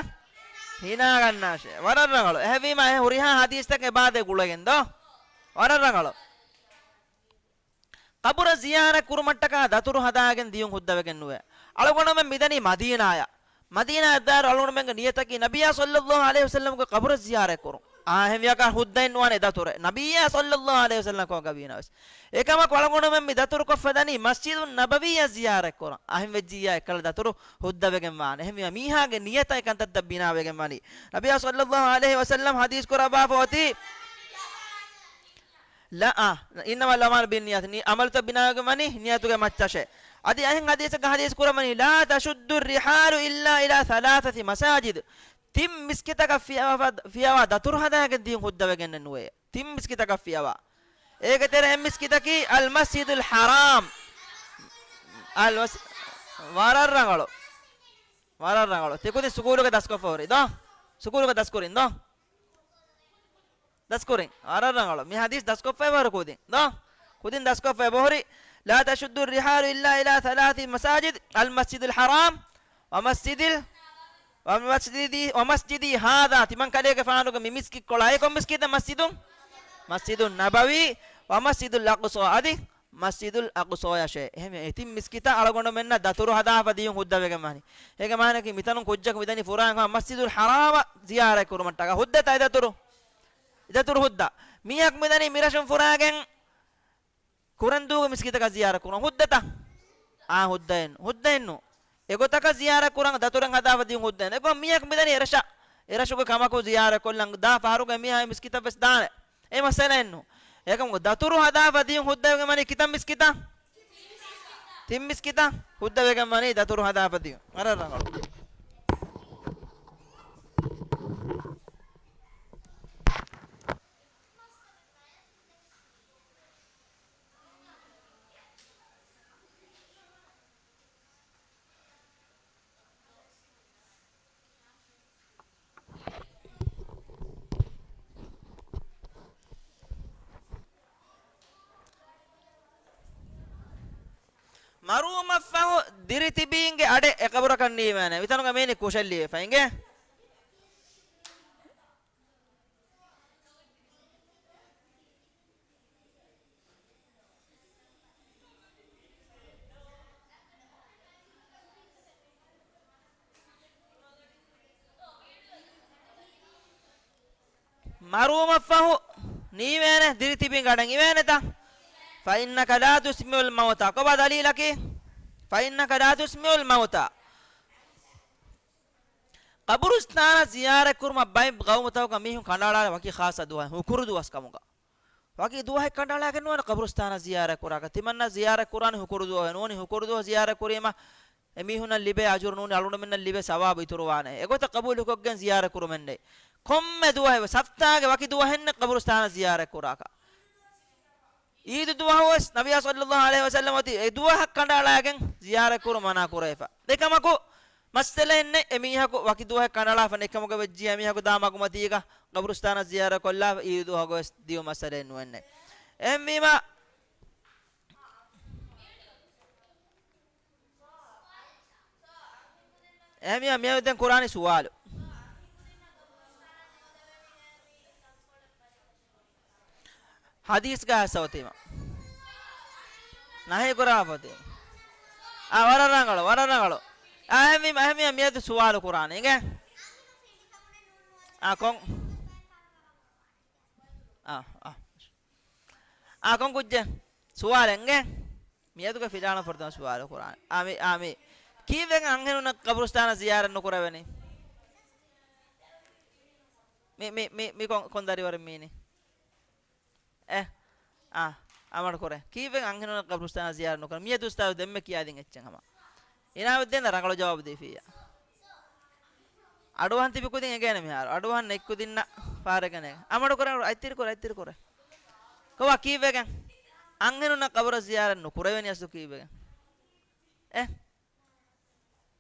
ހިނާގަންނާށޭ. ވަރަށް ރަނގަޅު. އެހެންވީމާ އެ ހުރިހާ ޙަދީޘްތަކެއް އެބާދޭ ގުޅެގެން ދޯ؟ ވަރަށް ރަނގަޅު. ޤަބުރަށް ޒިޔާރަތް ކުރުމަށްޓަކާ ދަތުރު ހަދާގެން ދިޔުން ހުއްދަވެގެން ނުވޭ. އަޅުގަނޑުމެން މިދަނީ މަދީނާޔަށް. މަދީނާއަށް ދާއިރު އަޅުގަނޑުމެންގެ ނިޔަތަކީ ނަބިއްޔާ ޞައްލައްލާހު ޢަލައިހި ވަސައްލަމްގެ ޤަބުރަށް ޒިޔާރަތް ކުރުން. އާ، އެހެންވިޔަކާ ހުއްދައެއް ނުވާނެ ދަތުރެއް. ނަބިއްޔާ ޞައްލައްލާހު ޢަލައިހި ވަސައްލަމް ކޮން ގަވީނަވެސް. އެކަމަކު އަޅުގަނޑުމެން މި ދަތުރު ކޮށްފަދަނީ މަސްޖިދުއް ނަބަވީއަށް ޒިޔާރަތް ކުރަން. އަހެން ވެއްޖިއްޔާ އެއްކަލަ ދަތުރު ހުއްދަވެގެން ވާނެ. އެހެންވީމާ މީހާގެ ނިޔަތަށް އެކަންތައްތައް ބިނާވެގެން ވަނީ. ނަބިއްޔާ ޞައްލައްލާހު ޢަލައިހި ވަސައްލަމް ޙަދީޘް ކުރައްވާފަ އޮތީ، ލަ، އާ، إنما الأعمال بالنيات، ނި-، ޢަމަލުތައް ބިނާވެގެން ވަނީ ނިޔަތުގެ މައްޗަށޭ. އަދި އަހެން ޙަދީޘަކަށް ޙަދީޘް ކުރައްވަނީ، لا تشد الرحال إلا إلى ثلاثة مساجد. ތިން މިސްކިތަކަށް ފިޔަވާ، ފިޔަވާ ދަތުރު ހަދާގެން ދިޔުން ހުއްދަވެގެންނެއް ނުވޭ. ތިން މިސްކިތަކަށް ފިޔަވާ. އޭގެ ތެރެ އެއް މިސްކިތަކީ އަލް މަސްޖިދުލް ޙަރާމް. އަލް މަސް-، ވަރަށް ރަނގަޅު. ވަރަށް ރަނގަޅު. ތިކުދިން ސުކޫލުގަ ދަސްކޮށްފަ ހުރި ދޯ؟ ސުކޫލުގަ ދަސްކުރިން ދޯ؟ ދަސްކުރިން. ވަރަށް ރަނގަޅު. މި ޙަދީޘް ދަސްކޮށްފައި ވަރު ކުދިން ދޯ؟ ކުދިން ދަސްކޮށްފައި ބަހުރި. لا تشد الرحال إلا إلى ثلاث مساجد، المسجد الحرام ومسجد ال-، ومسجدي، ومسجدي هذا. ތިމަން ކަލޭގެފާނުގެ މި މިސްކިތްކޮޅާ. އެ ކޮން މިސްކިތެއް؟ މަސްޖިދު، މަސްޖިދު ނަބަވީ، ވަމަސްޖިދުލް އަޤްޞާ. އަދި މަސްޖިދުލް އަޤްޞާޔަށޭ. އެހެންވެ، އެ ތިން މިސްކިތަށް އަޅުގަނޑުމެންނަށް ދަތުރު ހަދާފަ ދިޔުން ހުއްދަވެގެން ވާނީ. އޭގެ މާނައަކީ މިތަނުން ކުއްޖަކު މިދަނީ ފުރާން މަސްޖިދުލް ޙަރާމަށް ޒިޔާރަތް ކުރުމަށްޓަކާ. ހުއްދަތަ އެ ދަތުރު؟ އެ ދަތުރު ހުއްދަ. މީހަކު މިދަނީ މިރަށުން ފުރާގެން ކުރެންދޫގެ މިސްކިތަކަށް ޒިޔާރަތް ކުރުން. ހުއްދަތަ؟ އާ، ހުއްދައެއްނު. ހުއްދައެއްނު. އެގޮތަކަށް ޒިޔާރަތް ކުރަން ދަތުރެއް ހަދާފަ ދިޔުން ހުއްދައެއްނު. އެގޮތް މީހަކު މިދަނީ އެރަށަށް. އެރަށުގެ ކަމަކު ޒިޔާރަތް ކޮށްލަން ދާ ފަހަރުގެ މީހާ އެ މިސްކިތަށް ވެސް ދާނެ. އެ މައްސަލައެއްނު. އެކަމު ދަތުރު ހަދާފަ ދިޔުން ހުއްދަވެގެން ވަނީ ކިތަން މިސްކިތަށް؟ ތިން މިސްކިތަށް ހުއްދަވެގެން ވަނީ ދަތުރު ހަދާފަ ދިޔުން. ވަރަށް ރަނގަޅު. މަރުވުމަށްފަހު ދިރިތިބީންގެ އަޑެއް އެ ޤަބުރަކަށް ނީވޭނެ. މިތަނުގަ މީނި ކުށެއް ލިޔެފަ އިނގޭ. މަރުވުމަށްފަހު ނީވޭނެ، ދިރިތިބިން ގަޑަން އިވޭނެތަ؟ فإنك لا تسمع الموتى. ކޮބާ ދަލީލަކީ؟ فإنك لا تسمع الموتى. ޤަބުރުސްތާނަށް ޒިޔާރަތްކުރުމަށް ބައެއް ޤައުމުތަކުގަ މީހުން ކަނޑައަޅާލާ ވަކި ޚާއްޞަ ދުވަހެއް، ހުކުރު ދުވަސް ކަމުގަ. ވަކި ދުވަހެއް ކަނޑައަޅާގެން ނުވާނެ ޤަބުރުސްތާނަށް ޒިޔާރަތް ކުރާކަށް. ތިމަންނަ ޒިޔާރަތް ކުރާނީ ހުކުރު ދުވަހު. ނޫނީ ހުކުރު ދުވަހު ޒިޔާރަތް ކުރީމަ އެމީހުންނަށް ލިބޭ އަޖުރު ނޫނީ އަޅުގަނޑުމެންނަށް ލިބޭ ސަވާބު އިތުރުވާނެ. އެގޮތަށް ޤަބޫލުކޮށްގެން ޒިޔާރަތް ކުރުމެއް ނެތް. ކޮންމެ ދުވަހެއް ވެސް، ހަފްތާގެ ވަކި ދުވަހެއް ނެތް ޤަބުރުސްތާނަށް ޒިޔާރަތް ކުރާކަށް. އީދު ދުވަހު ވެސް ނަބިއްޔާ ޞައްލައްލާހު ޢަލައިހި ވަސައްލަމަ އޮތީ އެ ދުވަހަށް ކަނޑައަޅާގެން ޒިޔާރަތް ކުރުން މަނާ ކުރެވިފަ. އެކަމަކު، މައްސަލައެއް ނެތް. އެ މީހަކު ވަކި ދުވަހެއް ކަނޑައަޅާފަ ނެތްކަމުގަ ވެއްޖިޔާ މީހަކު ދާ މަގުމަތީގަ ޤަބުރުސްތާނަށް ޒިޔާރަތް ކޮށްލާފަ އީދު ދުވަހުގަ ވެސް ދިޔުމަށް މައްސަލައެއް ނުވެންނެ. އެހެންވީމަ، އެހެންވީމަ މިއަދު ދެން ކުރާނީ ސުވާލު. ޙަދީޘްގަ އައިސް އޮތީމަ. ނަހީ ކުރާފަ އޮތީމަ. އާ، ވަރަށް ރަނގަޅު، ވަރަށް ރަނގަޅު. އާ، އެހެންވީމަ، އެހެންވީމަ މިއަދު ސުވާލު ކުރާނީ އިނގޭ. އާ، ކޮން؟ އާ، އާ. އާ، ކޮން ކުއްޖެއް؟ ސުވާލެއް އިނގޭ. މިއަދުގެ ފިލާނު ފުރަތަމަ ސުވާލު ކުރާނެ. އާ، މި، އާ، މި. ކީއްވެގެން އަންހެނުންނަށް ޤަބުރުސްތާނަށް ޒިޔާރަތް ނުކުރެވެނީ؟ މި، މި، މި، މި ކޮން، ކޮން ދަރިވަރެއް މީނީ؟ އެ، އާ، އަމަޑު ކުރޭ. ކީއްވެގެން އަންހެނުންނަށް ޤަބުރުސްތާނަށް ޒިޔާރަތް ނުކުރެވެނީ؟ މިއަދު އުސްތާޛު ދެންމެ ކިޔާދިން އެއްޗެއް ހަމަ. އިނާމުއްދީން ރަނގަޅު ޖަވާބު ދީފިއްޔާ. އަޑުއަހަން ތިބި ކުދިން އެނގޭނެ މިހާރު. އަޑުއަހަން ނެތް ކުދިންނަށް ފާރެގަނޭ. އަމަޑު ކުރޭ، އައްތިރި ކުރޭ، އައްތިރި ކުރޭ. ކޮބާ ކީއްވެގެން؟ އަންހެނުންނަށް ޤަބުރަށް ޒިޔާރަތް ނުކުރެވެނީ އަސްލު ކީއްވެގެން؟ އެ؟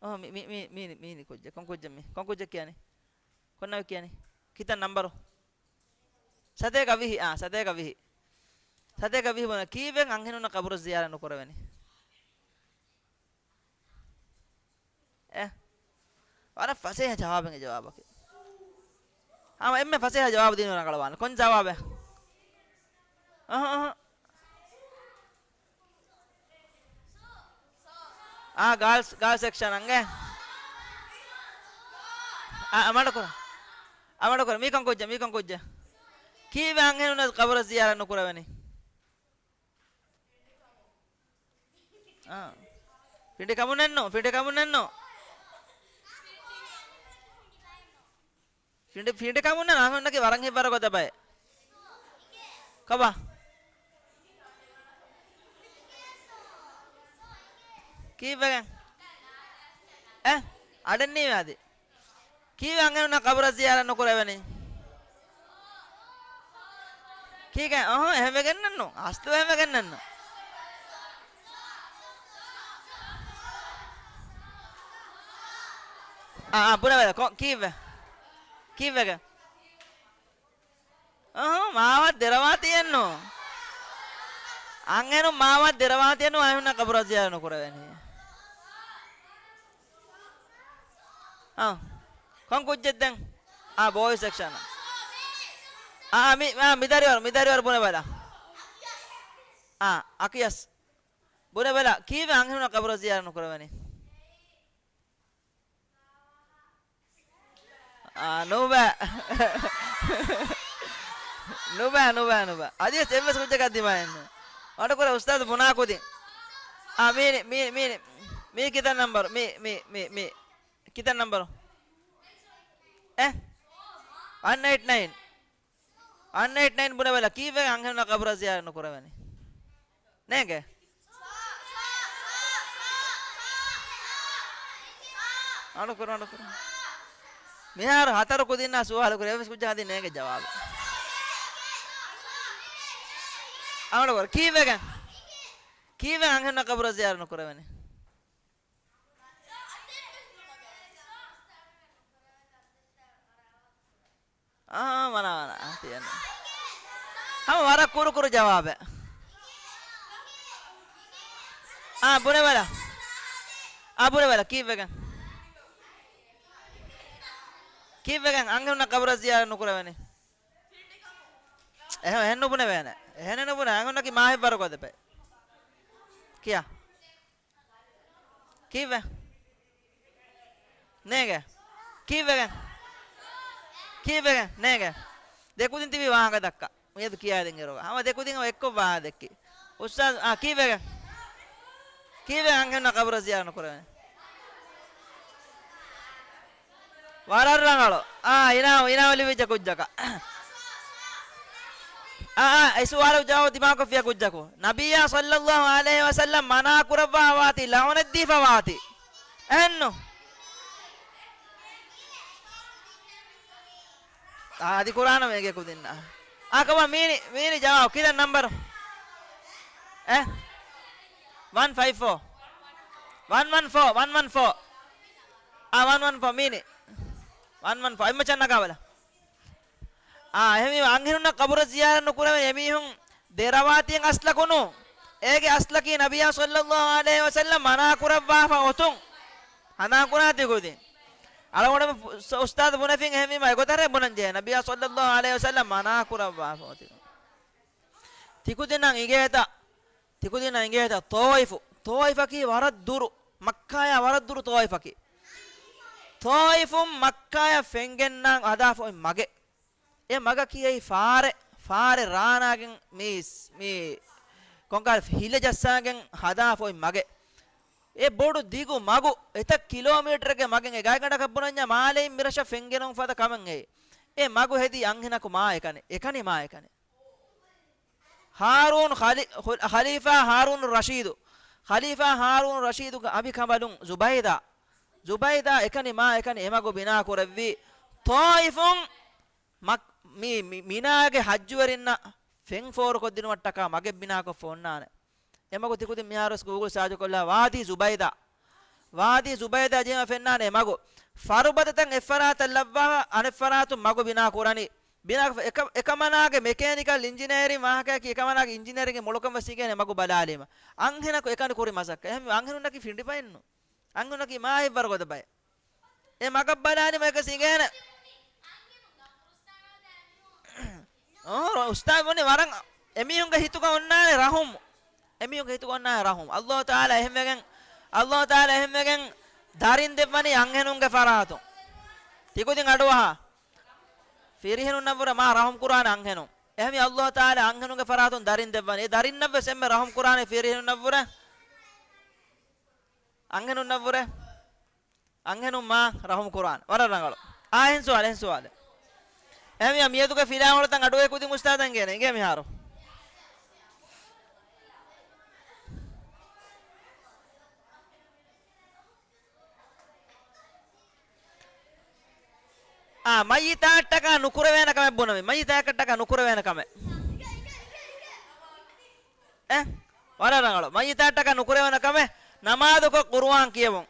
އޯ، މި، މި، މި، މީނި، މީނި ކުއްޖެއް. ކޮން ކުއްޖެއް މީ؟ ކޮން ކުއްޖެއް ކިޔަނީ؟ ކޮން ނަމެއް ކިޔަނީ؟ ކިތައް ނަންބަރު؟ ސަތޭކަ ވިހި، އާ، ސަތޭކަ ވިހި. ސަތޭކަ ވިހި ބުނަ. ކީއްވެގެން އަންހެނުންނަށް ޤަބުރަށް ޒިޔާރަތް ނުކުރެވެނީ؟ އެ، ވަރަށް ފަސޭހަ ޖަވާބެއް އެ ޖަވާބަކީ. ހަމަ އެންމެ ފަސޭހަ ޖަވާބު ދިނުން ރަނގަޅުވާނެ. ކޮން ޖަވާބެއް؟ އަހަ، އަހަ. އާ، ގާލްސް، ގާލްސް ސެކްޝަން އަނގޭ. އާ، އަމަޑުކުރަ. އަމަޑުކުރަ. މީކަން ކުއްޖެއް، މީކަން ކުއްޖެއް. ކީއްވެ އަންހެނުންނަށް ޤަބުރަށް ޒިޔާރަތް ނުކުރެވެނީ؟ އާ. ފިނޑި ކަމުންނެއްނު، ފިނޑި ކަމުންނެއްނު. ފިނޑި، ފިނޑި ކަމުންނެއް ނާހުންނަކީ ވަރަށް ހިތްވަރު ގޮތަށް ބައެއް. ކޮބާ؟ ކީއްވެގެން؟ އެ؟ އަޑެއްނީވެ އަދި. ކީއްވެ އަންހެނުންނަށް ޤަބުރަށް ޒިޔާރަތް ނުކުރެވެނީ؟ ކީކޭ؟ އަހަ، އެހެންވެގެންނެއްނު. އަސްލު އެހެންވެގެންނެއްނު. އާ، އާ، ބުނެވަލަ، ކޮ-، ކީއްވެ؟ ކީއްވެގެ؟ އަހަ، މާވަށް ދެރަވާތީއެއްނު. އަންހެނުން މާވަށް ދެރަވާތީއެއްނު އަންހެނުންނަށް ޤަބުރަށް ޒިޔާރަތް ނުކުރެވެނީ. އާ. ކޮން ކުއްޖެއް ދެން؟ އާ، ބޯއިޒް ސެކްޝަން. އާ، މި، އާ، މި ދަރިވަރު، މި ދަރިވަރު ބުނެބަލަ. އާ، އަކިޔަސް. ބުނެބަލަ، ކީއްވެ އަންހެނުންނަށް ޤަބުރަށް ޒިޔާރަތް ނުކުރެވެނީ؟ އާ، ނުބަ. ނުބަ، ނުބަ، ނުބަ. އަދިވެސް އެއްވެސް ކުއްޖަކަށް ދިމާއެއްނު. އަޑުކުރެ އުސްތާޛު ބުނާ ކުދިން. އާ، މީނި، މީ، މީނި. މީ ކިތައް ނަންބަރު؟ މީ، މީ، މީ، މީ. ކިތައް ނަންބަރު؟ އެ؟ ވަން އެއިޓް ނައިން. ވަން އެއިޓް ނައިން ބުނެބަލަ، ކީއްވެ އަންހެނުންނަށް ޤަބުރަށް ޒިޔާރަތް ނުކުރެވެނީ؟ ނޭނގެ؟ އަޑުކުރު، އަޑުކުރު. މިހާރު ހަތަރު ކުދިންނާ ސުވާލު ކުރި، އެއްވެސް ކުއްޖަކަށް ދީ ނޭނގެ ޖަވާބެއް. އަޑުކުރު. ކީއްވެގެން؟ ކީއްވެ އަންހެނުންނަށް ޤަބުރަށް ޒިޔާރަތް ނުކުރެވެނީ؟ އާ، މަނާ، މަނާ، ތިޔަން. ހަމަ ވަރަށް ކުރު ކުރު ޖަވާބެއް. އާ، ބުނެބަލަ. އާ، ބުނެބަލަ، ކީއްވެގެން؟ ކީއްވެގެން އަންހެނުންނަށް ޤަބުރަށް ޒިޔާރަތް ނުކުރެވެނީ؟ އެހެން، އެހެން ނުބުނެވޭނެ. އެހެނެއް ނުބުނެ، އަންހެނުންނަކީ މާ ހިތްވަރު ގޮތެއް ބައެއް. ކިޔާ. ކީއްވެ؟ ނޭނގެ. ކީއްވެގެން؟ ކީއްވެގެން؟ ނޭނގެ. ދެ ކުދިން ތިބީ ވާހަކަ ދައްކާ. މިއަދު ކިޔާދިން އިރުގަ. ހަމަ ދެ ކުދިން އެއްކޮށް ވާހަކަ ދެއްކި. އުސްތާޛު، އާ، ކީއްވެގެން؟ ކީއްވެ އަންހެނުންނަށް ޤަބުރަށް ޒިޔާރަތް ނުކުރެވެނީ؟ ވަރަށް ރަނގަޅު. އާ، އިނާމު، އިނާމު ލިބިއްޖެ ކުއްޖަކަށް. އާ، އާ، އެ ސުވާލު ޖަވާބު ދިމާކޮށްފިޔާ ކުއްޖަކު. ނަބިއްޔާ ޞައްލައްލާހު ޢަލައިހި ވަސައްލަމް މަނާ ކުރައްވާ ވާތީ، ލަޢުނަތް ދީފަ ވާތީ. އެހެންނު. އާ، އަދި ކުރާނަމޭ އޭގެ ކުދިންނާ. އާ، ކަމާ މީނި، މީނި ޖަވާބު. ކިތައް ނަންބަރު؟ އެ؟ ވަން ފައިވް ފޯ. ވަން ވަން ފޯ، ވަން ވަން ފޯ. އާ، ވަން ވަން ފޯ މީނި. ވަން ވަން ފޯ. އެއްމަ ޗަންނަ ކާބަލަ. އާ، އެހެންވީމަ އަންހެނުންނަށް ޤަބުރަށް ޒިޔާރަތް ނުކުރެވޭ އެމީހުން ދެ ރަވާތީން އަސްލަކު ނޫން. އޭގެ އަސްލަކީ ނަބިއްޔާ ޞައްލައްލާހު ޢަލައިހި ވަސައްލަމް މަނާ ކުރައްވާފަ އޮތުން. ހަނދާން ކުރާތި ކުދިން. އަޅުގަނޑު އުސް-، އުސްތާޛު ބުނެފިން އެހެންވީމަ އެގޮތަށް ބުނަން ޖެހޭ. ނަބިއްޔާ ޞައްލައްލާހު ޢަލައިހި ވަސައްލަމް މަނާ ކުރައްވާފަ އޮތުން. ތިކުދިންނަށް އިނގޭތަ، ތިކުދިންނަށް އިނގޭތަ ޠާއިފު، ޠާއިފަކީ ވަރަށް ދުރު، މައްކާޔާ ވަރަށް ދުރު ޠާއިފަކީ. ޠާއިފުން މައްކާޔަށް ފެންގެންނާން ހަދާފަ އޮތް މަގެއް. އެ މަގަކީ އެއީ ފާރެ، ފާރެ ރާނާގެން މީސް، މީ ކޮންކަހަލަ ހިލަ ޖައްސާގެން ހަދާފަ އޮތް މަގެއް. އެ ބޮޑު ދިގު މަގު، އެތައް ކިލޯމީޓަރެއްގެ މަގެއް އެ ގާތްގަނޑަކަށް ބުނަންޏާ މާލެއިން މިރަށަށް ފެންގެނުން ފަދަ ކަމެއް އެއީ. އެ މަގު ހެދީ އަންހެނަކު މާ އެކަނި، އެކަނި މާ އެކަނި. ހާރޫން ޚަލި-، ޚު-، ޚަލީފާ ހާރޫނު ރަޝީދު. ޚަލީފާ ހާރޫނު ރަޝީދުގެ އަނބިކަނބަލުން ޒުބައިދާ. ޒުބައިދާ އެކަނި މާ އެކަނި އެ މަގު ބިނާ ކުރެއްވީ. ޠާއިފުން މަ-، މި-، މި-، މިނާގެ ޙައްޖުވެރިންނަށް ފެން ފޯރުކޮށްދިނުމަށްޓަކާ މަގެއް ބިނާކޮށްފަ އޮންނާނެ. އެމަގު ތިކުދިން މިހާރުވެސް ގޫގުލް ސާޗުކޮށްލާ ވާދީ ޒުބައިދާ. ވާދީ ޒުބައިދާ ޖެހިމަ ފެންނާނެ އެމަގު. ފަރުބަދަތައް އެއްފަރާތަށް ލައްވާފަ އަނެއްފަރާތުން މަގު ބިނާ ކުރަނީ. ބިނާ އެކަ-، އެކަމަނާގެ މެކޭނިކަލް އިންޖިނޭރިން ވާހަކައަކީ އެކަމަނާގެ އިންޖިނޭރިންގެ މޮޅުކަން ވެސް ހިނގޭނެ މަގު ބަލާލީމަ. އަންހެނަކު އެކަނި ކުރި މަސައްކަތް. އެހެންވެ އަންހެނުންނަކީ ފިނޑި ބައެއްނު. އަންހެނުންނަކީ މާ ހިތްވަރު ގޮތަށް ބައެއް. އެ މަގަށް ބަލާނީ މަގަށް ހިނގޭނެ. އޯ، އުސްތާޛު ވަނީ ވަރަށް އެމީހުންގެ ހިތުގަ އޮންނާނެ ރަހުމް. އެމީހުންގެ ހިތުގަ އޮންނާނެ ރަހުމް. އައްލާހު ތަޢާލާ އެހެންވެގެން، އައްލާހު ތަޢާލާ އެހެންވެގެން ދަރިން ދެއްވަނީ އަންހެނުންގެ ފަރާތުން. ތިކުދިން އަޑުއަހާ. ފިރިހެނުންނަށްވުރެ މާ ރަހުމް ކުރާނެ އަންހެނުން. އެހެންވީ އައްލާހު ތަޢާލާ އަންހެނުންގެ ފަރާތުން ދަރިން ދެއްވަނީ. އެ ދަރިންނަށްވެސް އެންމެ ރަހުމް ކުރާނެ ފިރިހެނުންނަށްވުރެ. އަންހެނުންނަށްވުރެ. އަންހެނުން މާ ރަހުމް ކުރާނެ. ވަރަށް ރަނގަޅު. އާ، އެހެން ސުވާލެއް، އެހެން ސުވާލެއް. އެހެންވިޔާ މިއަދުގެ ފިލާވަޅުތައް އަޑުއެ ކުދިން އުސްތާޛަށް އިނގޭނެ. އިނގޭ މިހާރު. އާ، މައްޔިތާއަށްޓަކާ ނުކުރެވޭނެ ކަމެއް ބުނަމި. މައްޔިތާއަށްޓަކާ ނުކުރެވޭނެ ކަމެއް. އެ؟ ވަރަށް ރަނގަޅު. މައްޔިތާއަށްޓަކާ ނުކުރެވޭނެ ކަމެއް ނަމާދުކޮށް ޤުރުއާން ކިޔެވުން.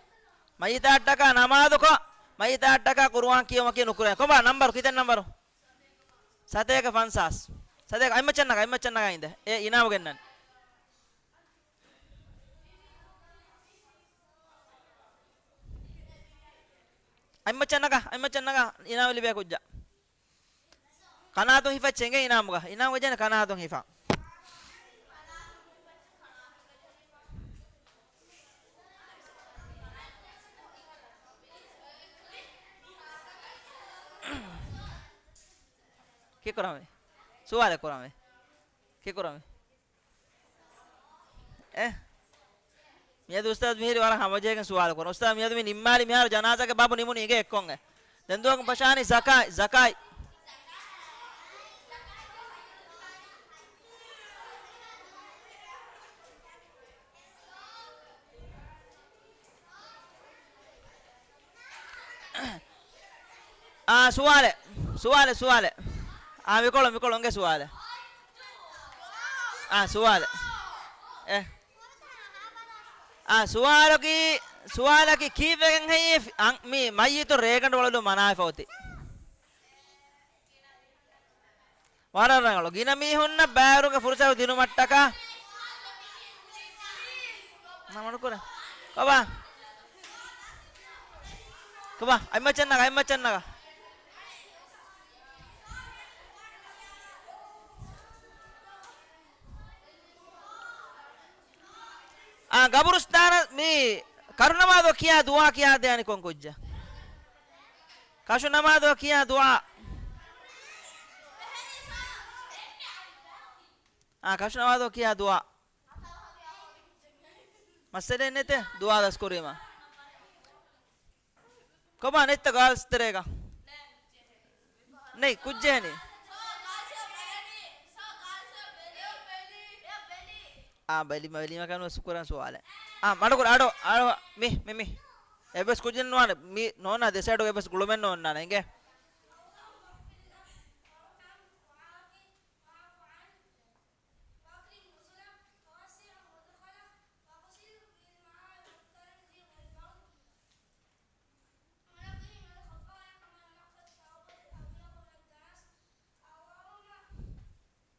މައްޔިތާއަށްޓަކާ ނަމާދުކޮށް، މައްޔިތާއަށްޓަކާ ޤުރުއާން ކިޔެވުމަކީ ނުކުރޭ. ކޮބާ ނަންބަރު؟ ކިތައް ނަންބަރު؟ ސަތޭކަ ފަންސާސް. ސަތޭކަ، އަތްމައްޗަށް ނަގާ، އަތްމައްޗަށް ނަގާ އިނދެ. އެ އިނާމު ގެންނަން. އަތްމައްޗަށް ނަގާ، އަތްމައްޗަށް ނަގާ، އިނާމު ލިބޭ ކުއްޖާ. ކަނާތުން ހިފަ ޗެނގޭ އިނާމުގަ. އިނާމު ވެއްޖެނެ ކަނާތުން ހިފަ. ކި ކުރަމޭ؟ ސުވާލެއް ކުރަމޭ. ކި ކުރަމޭ؟ އެ؟ މިއަދު އުސްތާޛު މިހިރީ ވަރަށް ހަމަޖެހިގެން ސުވާލު ކުރަން. އުސްތާޛު މިއަދު މި ނިންމާލި މިހާރު ޖަނާޒާގެ ބާބު ނިމުނީ އިނގޭ އެއްކޮން އެ. ދެން ދުވަހަކުން ފަށާނީ ޒަކާތް، ޒަކާތް. އާ، ސުވާލެއް، ސުވާލެއް، ސުވާލެއް. އާ، މިކޮޅު، މިކޮޅު އިނގޭ ސުވާލެއް. އާ، ސުވާލެއް. އެ. އާ، ސުވާލަކީ، ސުވާލަކީ ކީއްވެގެން ހެއްޔޭ ފި-، އަން-، މި މައްޔިތުން ރޭގަނޑު ވަޅުލުން މަނާވެފަ އޮތީ؟ ވަރަށް ރަނގަޅު. ގިނަ މީހުންނަށް ބައިވެރިވުމުގެ ފުރުސަތު ދިނުމަށްޓަކާ. ނަމަނުކުރެ. ކޮބާ؟ ކޮބާ؟ އަތްމައްޗަށް ނަގާ، އަތްމައްޗަށް ނަގާ. އާ، ގަބުރުސްތާނަށް މި ކަށުނަމާދު ކިޔާ ދުޢާ ކިޔާދޭ އަނިކޮން ކުއްޖެއް. ކަށުނަމާދު ކިޔާ ދުޢާ. އާ، ކަށުނަމާދު ކިޔާ ދުޢާ. މައްސަލައެއް ނެތޭ ދުޢާ ދަސްކުރީމަ. ކޮބާ ނެތްތަ ގާލްސް ތެރޭގަ؟ ނެތް، ކުއްޖެހެނީ. އާ، ބެލިމަ، ބެލިމަ ކަނު ސުކުރަން ސުވާލެއް. އާ، މަޑުކުރ، އަޑު، އަޑު، މި، މި، މި. އެއްވެސް ކުއްޖެއް ނުވާނެ. މި ނޯންނާ ދެ ސައިޑުގެ އެއްވެސް ގުޅުމެއް ނޯންނާނެ. އިނގޭ.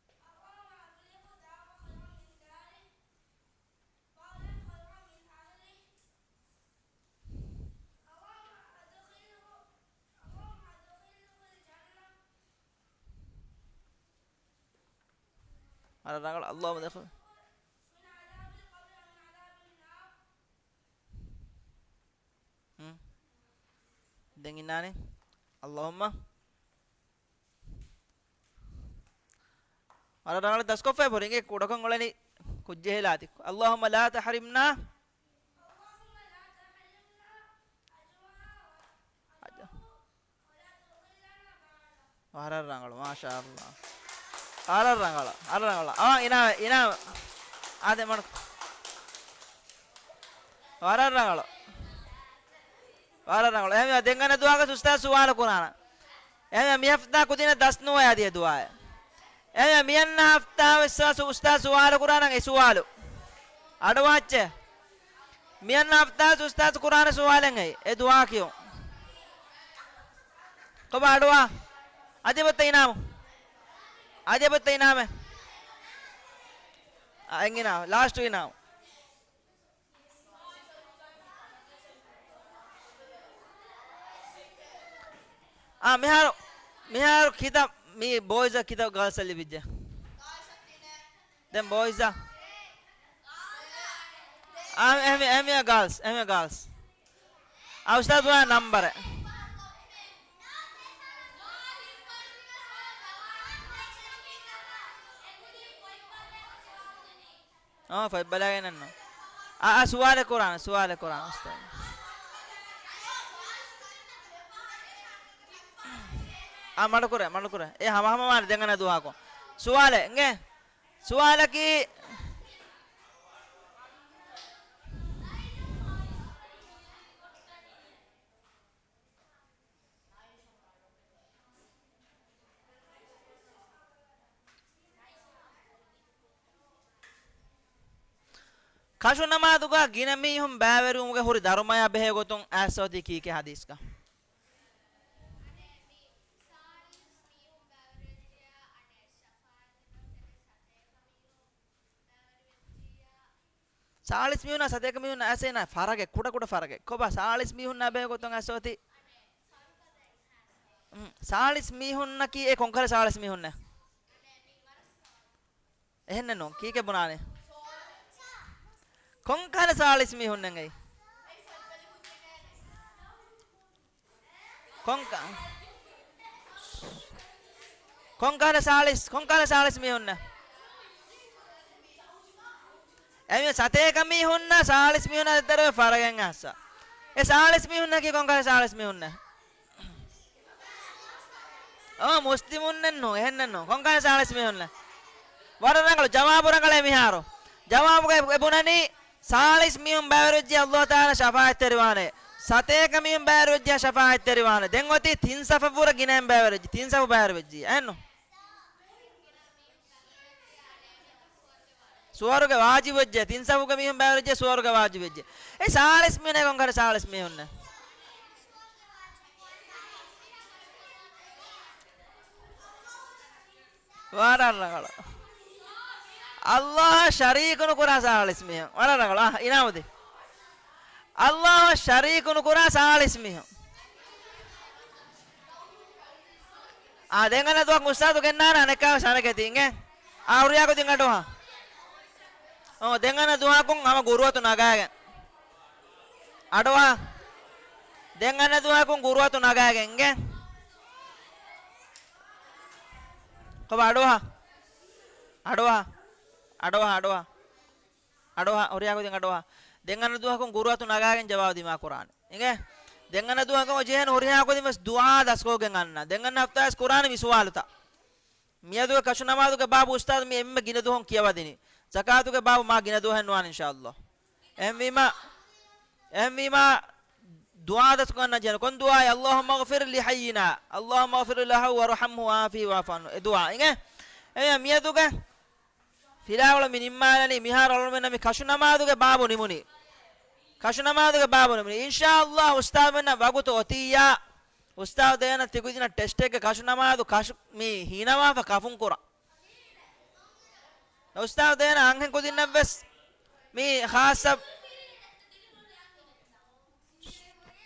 اللهم، اللهم أبلغ داوود خيرا من ذلك، وأهلا خيرا من أهله. اللهم أدخله، اللهم أدخله الجنة. على الرجل، اللهم أدخله من عذاب القبر ومن عذاب النار. ހުން. ދެން އިންނާނެ. اللهم. ވަރަށް ރަނގަޅަށް ދަސްކޮށްފައި ބުރިނގެ ކުޑަކޮށް އުޅެނީ ކުއްޖެހިލާތި. اللهم لا تحرمنا. ވަރަށް ރަނގަޅު، މާޝާﷲ. ވަރަށް ރަނގަޅު، ވަރަށް ރަނގަޅު. އާ، އިނާމެ، އިނާމެ. އާދެ، މަޑު. ވަރަށް ރަނގަޅު. ވަރަށް ރަނގަޅު. އެހެންވީމަ، ދެން އަންނަ ދުވާގަ އުސްތާޒު ސުވާލު ކުރާނަން. އެހެންވީމަ، މި ހަފްތާ ކުދިންނަށް ދަސް ނުވަޔާ ދިޔަ ދުވާއެއް. އެހެންވީމަ، މި އަންނަ ހަފްތާ ވެސް އުސްތާޒު ސުވާލު ކުރާނަން އެ ސުވާލު. އަޑުވާ އެއްޗެއް. މިއަންނަ ހަފްތާ އުސްތާޒު ކުރާނެ ސުވާލެއް އެއީ. އެ ދުވާ ކިޔުން. ކޮބާ އަޑުވާ؟ އަދި އެބައޮތްތަ އިނާމު؟ އަދި އެބައޮތްތަ އިނާމެއް؟ އަ، އެއް އިނާމު. ލާސްޓް އިނާމު. އާ، މިހާރު، މިހާރު ކިތައް މި ބޯއިޒަށް ކިތައް ގާލްސް ލިބިއްޖެ؟ ދެން ބޯއިޒަށް. އާ، އެހެންވީމަ، އެހެންވީމަ ގާލްސް، އެހެންވީމަ ގާލްސް. އާ، އުސްތާޒު ނަމްބަރެއް. އާ، ފޮތް ބަލާގެން އަންނަ. އާ، އާ، ސުވާލެއް ކުރާނަން، ސުވާލެއް ކުރާނަން، އުސްތާޒު. އާ، މަޑުކުރޭ، މަޑުކުރޭ. އެ ހަމަހަމަ ވާނެ ދެން އަންނަ ދުވަހަކު. ސުވާލެއް، އިނގޭ؟ ސުވާލަކީ، ކަށުނަމާދުގަ ގިނަ މީހުން ބައިވެރިވުމުގެ ހުރި ދަރުމަޔާ ބެހޭ ގޮތުން އައިސްފަ އޮތީ ކީކޭ ހަދީސްގަ؟ ސާޅީސް މީހުންނާ ސަތޭކަ މީހުންނާ އައިސޭނާ ފަރަގެއް، ކުޑަކުޑަ ފަރަގެއް. ކޮބާ ސާޅީސް މީހުންނާ ބެހޭ ގޮތުން އައިސްފަ އޮތީ؟ އުން، ސާޅީސް މީހުންނަކީ އެ ކޮންކަހަލަ ސާޅީސް މީހުންނެއް؟ އެހެންނެއް ނޫން. ކީކޭ ބުނާނީ؟ ކޮންކަހަލަ ސާޅީސް މީހުންނެއް އެއީ؟ ކޮންކަ-، ކޮންކަހަލަ ސާޅީސް، ކޮންކަހަލަ ސާޅީސް މީހުންނެއް؟ އެމީ ސަތޭކަ މީހުންނާ ސާޅީސް މީހުންނާ ދެއްތަރު ފަރަގެއް އައްސަ. އެ ސާޅީސް މީހުންނަކީ ކޮންކަހަލަ ސާޅީސް މީހުންނެއް؟ އާ، މުސްލިމުންނެއް ނޫން، އެހެންނެއް ނޫން. ކޮންކަހަލަ ސާޅީސް މީހުންނެއް؟ ވަރަށް ރަނގަޅު، ޖަވާބު ރަނގަޅޭ މިހާރު. ޖަވާބުގަ އެ ބުނަނީ، ސާޅީސް މީހުން ބައިވެރިވެއްޖެ ﷲ ތަޢާލާ ޝަފާޢަތްތެރިވާނެ. ސަތޭކަ މީހުން ބައިވެރިވެއްޖެ ޝަފާޢަތްތެރިވާނެ. ދެން އޮތީ ތިން ސަފަށްވުރެ ގިނައިން ބައިވެރިވެއްޖެ. ތިން ސަފު ބައިވެރިވެއްޖެ. އެހެންނު؟ ސުވަރުގެ ވާޖިބުވެއްޖެ، ތިން ސަފުގެ މީހުން ބައިވެރިވެއްޖެ، ސުވަރުގެ ވާޖިބުވެއްޖެ. އެ ސާޅީސް މީހުންނެއް ކޮންކަހަލަ ސާޅީސް މީހުންނެއް؟ ވަރަށް ރަނގަޅު. ﷲ ޝަރީކު ނުކުރާ ސާޅީސް މީހުން. ވަރަށް ރަނގަޅު. އާ، އިނާމު ދޭ. ﷲ ޝަރީކު ނުކުރާ ސާޅީސް މީހުން. އާ، ދެން އަންނަ ދުވަހަކު އުސްތާޛު ގެންނާނެ އަނެއްކާވެސް އަނެކެތި އިނގޭ. އާ، ހުރިހާ ކުދިން އަޑުއަހާ. އޯ، ދެން އަންނަ ދުވަހަކުން ހަމަ ގުރުއަތު ނަގާގެން. އަޑުއަހާ. ދެން އަންނަ ދުވަހަކުން ގުރުއަތު ނަގާގެން އިނގޭ. ކޮބާ އަޑުއަހާ. އަޑުއަހާ. އަޑުއަހާ، އަޑުއަހާ. އަޑުއަހާ، ހުރިހާ ކުދިން އަޑުއަހާ. ދެން އަންނަ ދުވަހަކުން ގުރުއަތު ނަގާގެން ޖަވާބު ދިމާ ކުރާނެ. އިނގޭ؟ ދެން އަންނަ ދުވަހަކުން އޮތް ޖެހޭނެ ހުރިހާ ކުދިން ވެސް ދުޢާ ދަސްކޮށްގެން އަންނަ. ދެން އަންނަ ހަފްތާ ވެސް ކުރާނެ މި ސުވާލުތައް. މިއަދުގެ ކަށު ނަމާދުގެ ބާބު އުސްތާޛު މި އެންމެ ގިނަ ދުވަހުން ކިޔަވަދިނީ. ޒަކާތުގެ ބާބު މާ ގިނަ ދުވަހެއް ނުވާނެ އިންޝާﷲ. އެހެންވީމާ، އެހެންވީމާ، ދުޢާ ދަސްކޮށް އަންނަން ޖެހޭނެ. ކޮން ދުޢާއެއް؟ اللهم اغفر لحينا، اللهم اغفر له وارحمه وعافه واعف عنه. އެ ދުޢާ އިނގޭ. އެ މިއަދުގެ ފިލާވަޅު މި ނިންމާލަނީ. މިހާރު އަޅުމެންނަށް މި ކަށު ނަމާދުގެ ބާބު ނިމުނީ. ކަށު ނަމާދުގެ ބާބު ނިމުނީ. އިންޝާﷲ އުސްތާޛުމެންނަށް ވަގުތު އޮތިއްޔާ، އުސްތާޛު ދޭނަ ތިކުދިންނަށް ޓެސްޓެއްގެ ކަށު ނަމާދު ކަށު މި ހީނަވާފަ ކަފުން ކުރަން. އުސްތާޛު ދޭނަ އަންހެން ކުދިންނަށްވެސް މި ޚާއްޞަ،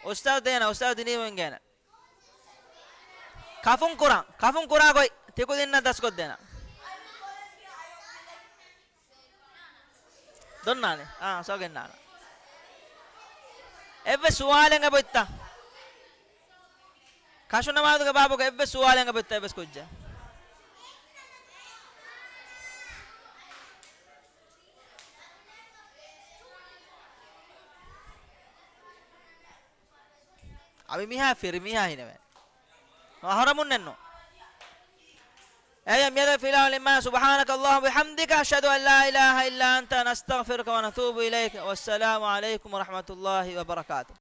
އުސްތާޛު ދޭނަ، އުސްތާޛު ދިނީމު އިނގޭނެ. ކަފުން ކުރާ، ކަފުން ކުރާ ގޮތް ތިކުދިންނަށް ދަސްކޮށްދޭނަ. ދޮންނާނެ. އާ، ސޯ ގެންނާނަ. އެއްވެސް ސުވާލެއް އެބޮތްތަ؟ ކަށު ނަމާދުގެ ބާބުގެ އެއްވެސް ސުވާލެއް އެބޮތްތަ؟ އެއްވެސް ކުއްޖެއް. އަވި މީހާ ފިރި މީހާ ހިނެވެ. އަހަރަމުންނެއްނު. އެއަށް މިއަދަށް ފިލާވަޅު ނިންމާ، سبحانك اللهم وبحمدك، أشهد أن لا إله إلا أنت، نستغفرك ونتوب إليك، والسلام عليكم ورحمة الله وبركاته.